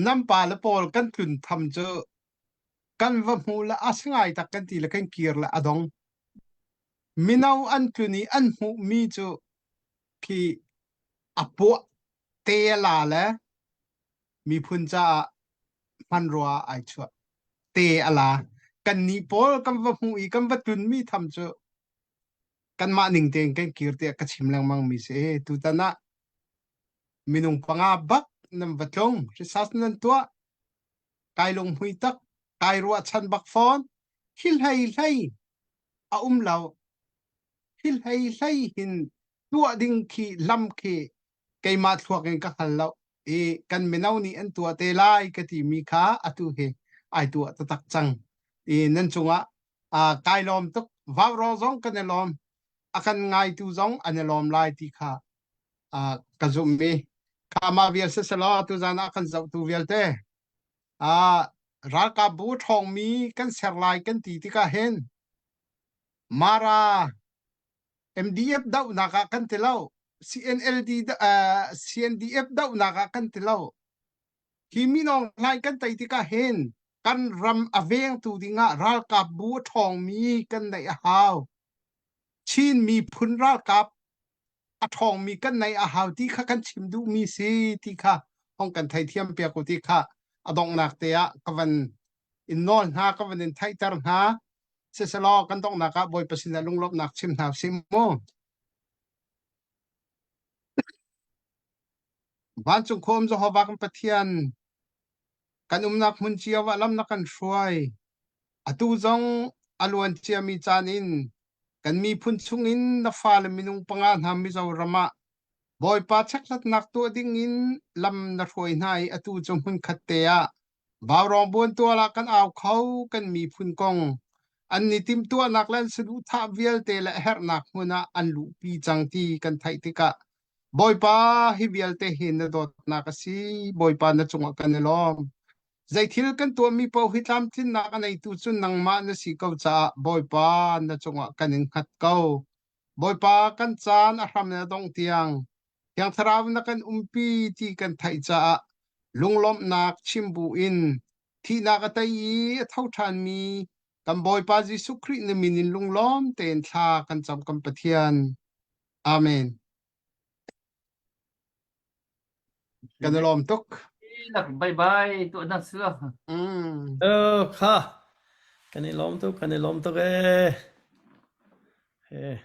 Nan pa le pawl kan tlun tham cu kan va hmu le a si ngai tak kan ti le kan kir le a dong. Mino an tlun i an hmuhmi cu khi a puah te la le miphun caah hmanrua ai chuah te a la kannih pawl kan va hmuh i kan va tlunmi tham cu kanmah ning tein kan kir tiah ka chim lengmang mi si tutan ah minung panga bak nan va tlung research nan tuah kai lunghmui tak kai ruahchan bak fawn hi hlei hlei a um lo hi hlei hlei hin tuah ding khi lam khi keimah thluak in ka hngal lo i kan mino nih an tuah te lai ka timi kha atu hi ai tuah taktak cang i nan cungah uh, kai lawm tuk vauro zong kan i lawm a kan ngaitu zong an i lawm lai ti kha uh, ka zumh i kha mah vial siselaw tu zan ah kan zohtu vialte uh, ralkap bu ṭhawngmi kan ser lai kan ti tikah hin Mara MDF dohnak ah kan ti lo. CNLD uh, CNDF dohnak ah kan ti lo. Hi minong hlai kan tei tikah hin kan ram a vengtu dingah ralkap bu a ṭhawngmi kan neih a hau. Chin miphun ralkap a ṭhawngmi kan neih a hau ti kha kan chim duhmi si ti kha hong kan theithiam piak u ti kha a donghnak te ah ka van in nawl hna ka van in theihter hna. Siselaw kan donghnak ah Bawipa sinah lunglawmhnak chim hna usih mu. Vancung khua um Jehovah kan Pathian, kan umnak hmun cio ah lam na kan hruai. Atu zong a luan ciami caan in kan miphun chungin na fale minung panga hna Mizoram ah Bawipa chekhlatnak tuah dingin lam na hruai hna i atu cu hmunkhat te ah Vaurawng buantual ah kan au kho kan miphun kong an ni timhtuahnak le an saduhthah vialte le herhnak hmun ah an luhpi cang ti kan theih tikah Bawipa hi vialte hi na dawtnak a si Bawipa na cungah kan i lawm zeithil kan tuahmi paoh hi tlamtlinnak a neitu cu nangmah na si ko caah Bawipa na cungah kan in hngat ko Bawipa kan caan a hram le a dongh tiang Thiang Thlarau na kan umpi ti kan theih caah lunglawmhnak chim bu in thihnak a tei i a tho ṭhanmi kan Bawipa Jesuh Khrih na min in lunglawm tein thla kan cam kan Pathian. Amen. Kan i lawm tuk. Bye bye tuah nak si lo. Mm. Oh, kha. Kan i lawm tuk, kan i lawm tuk ee. He.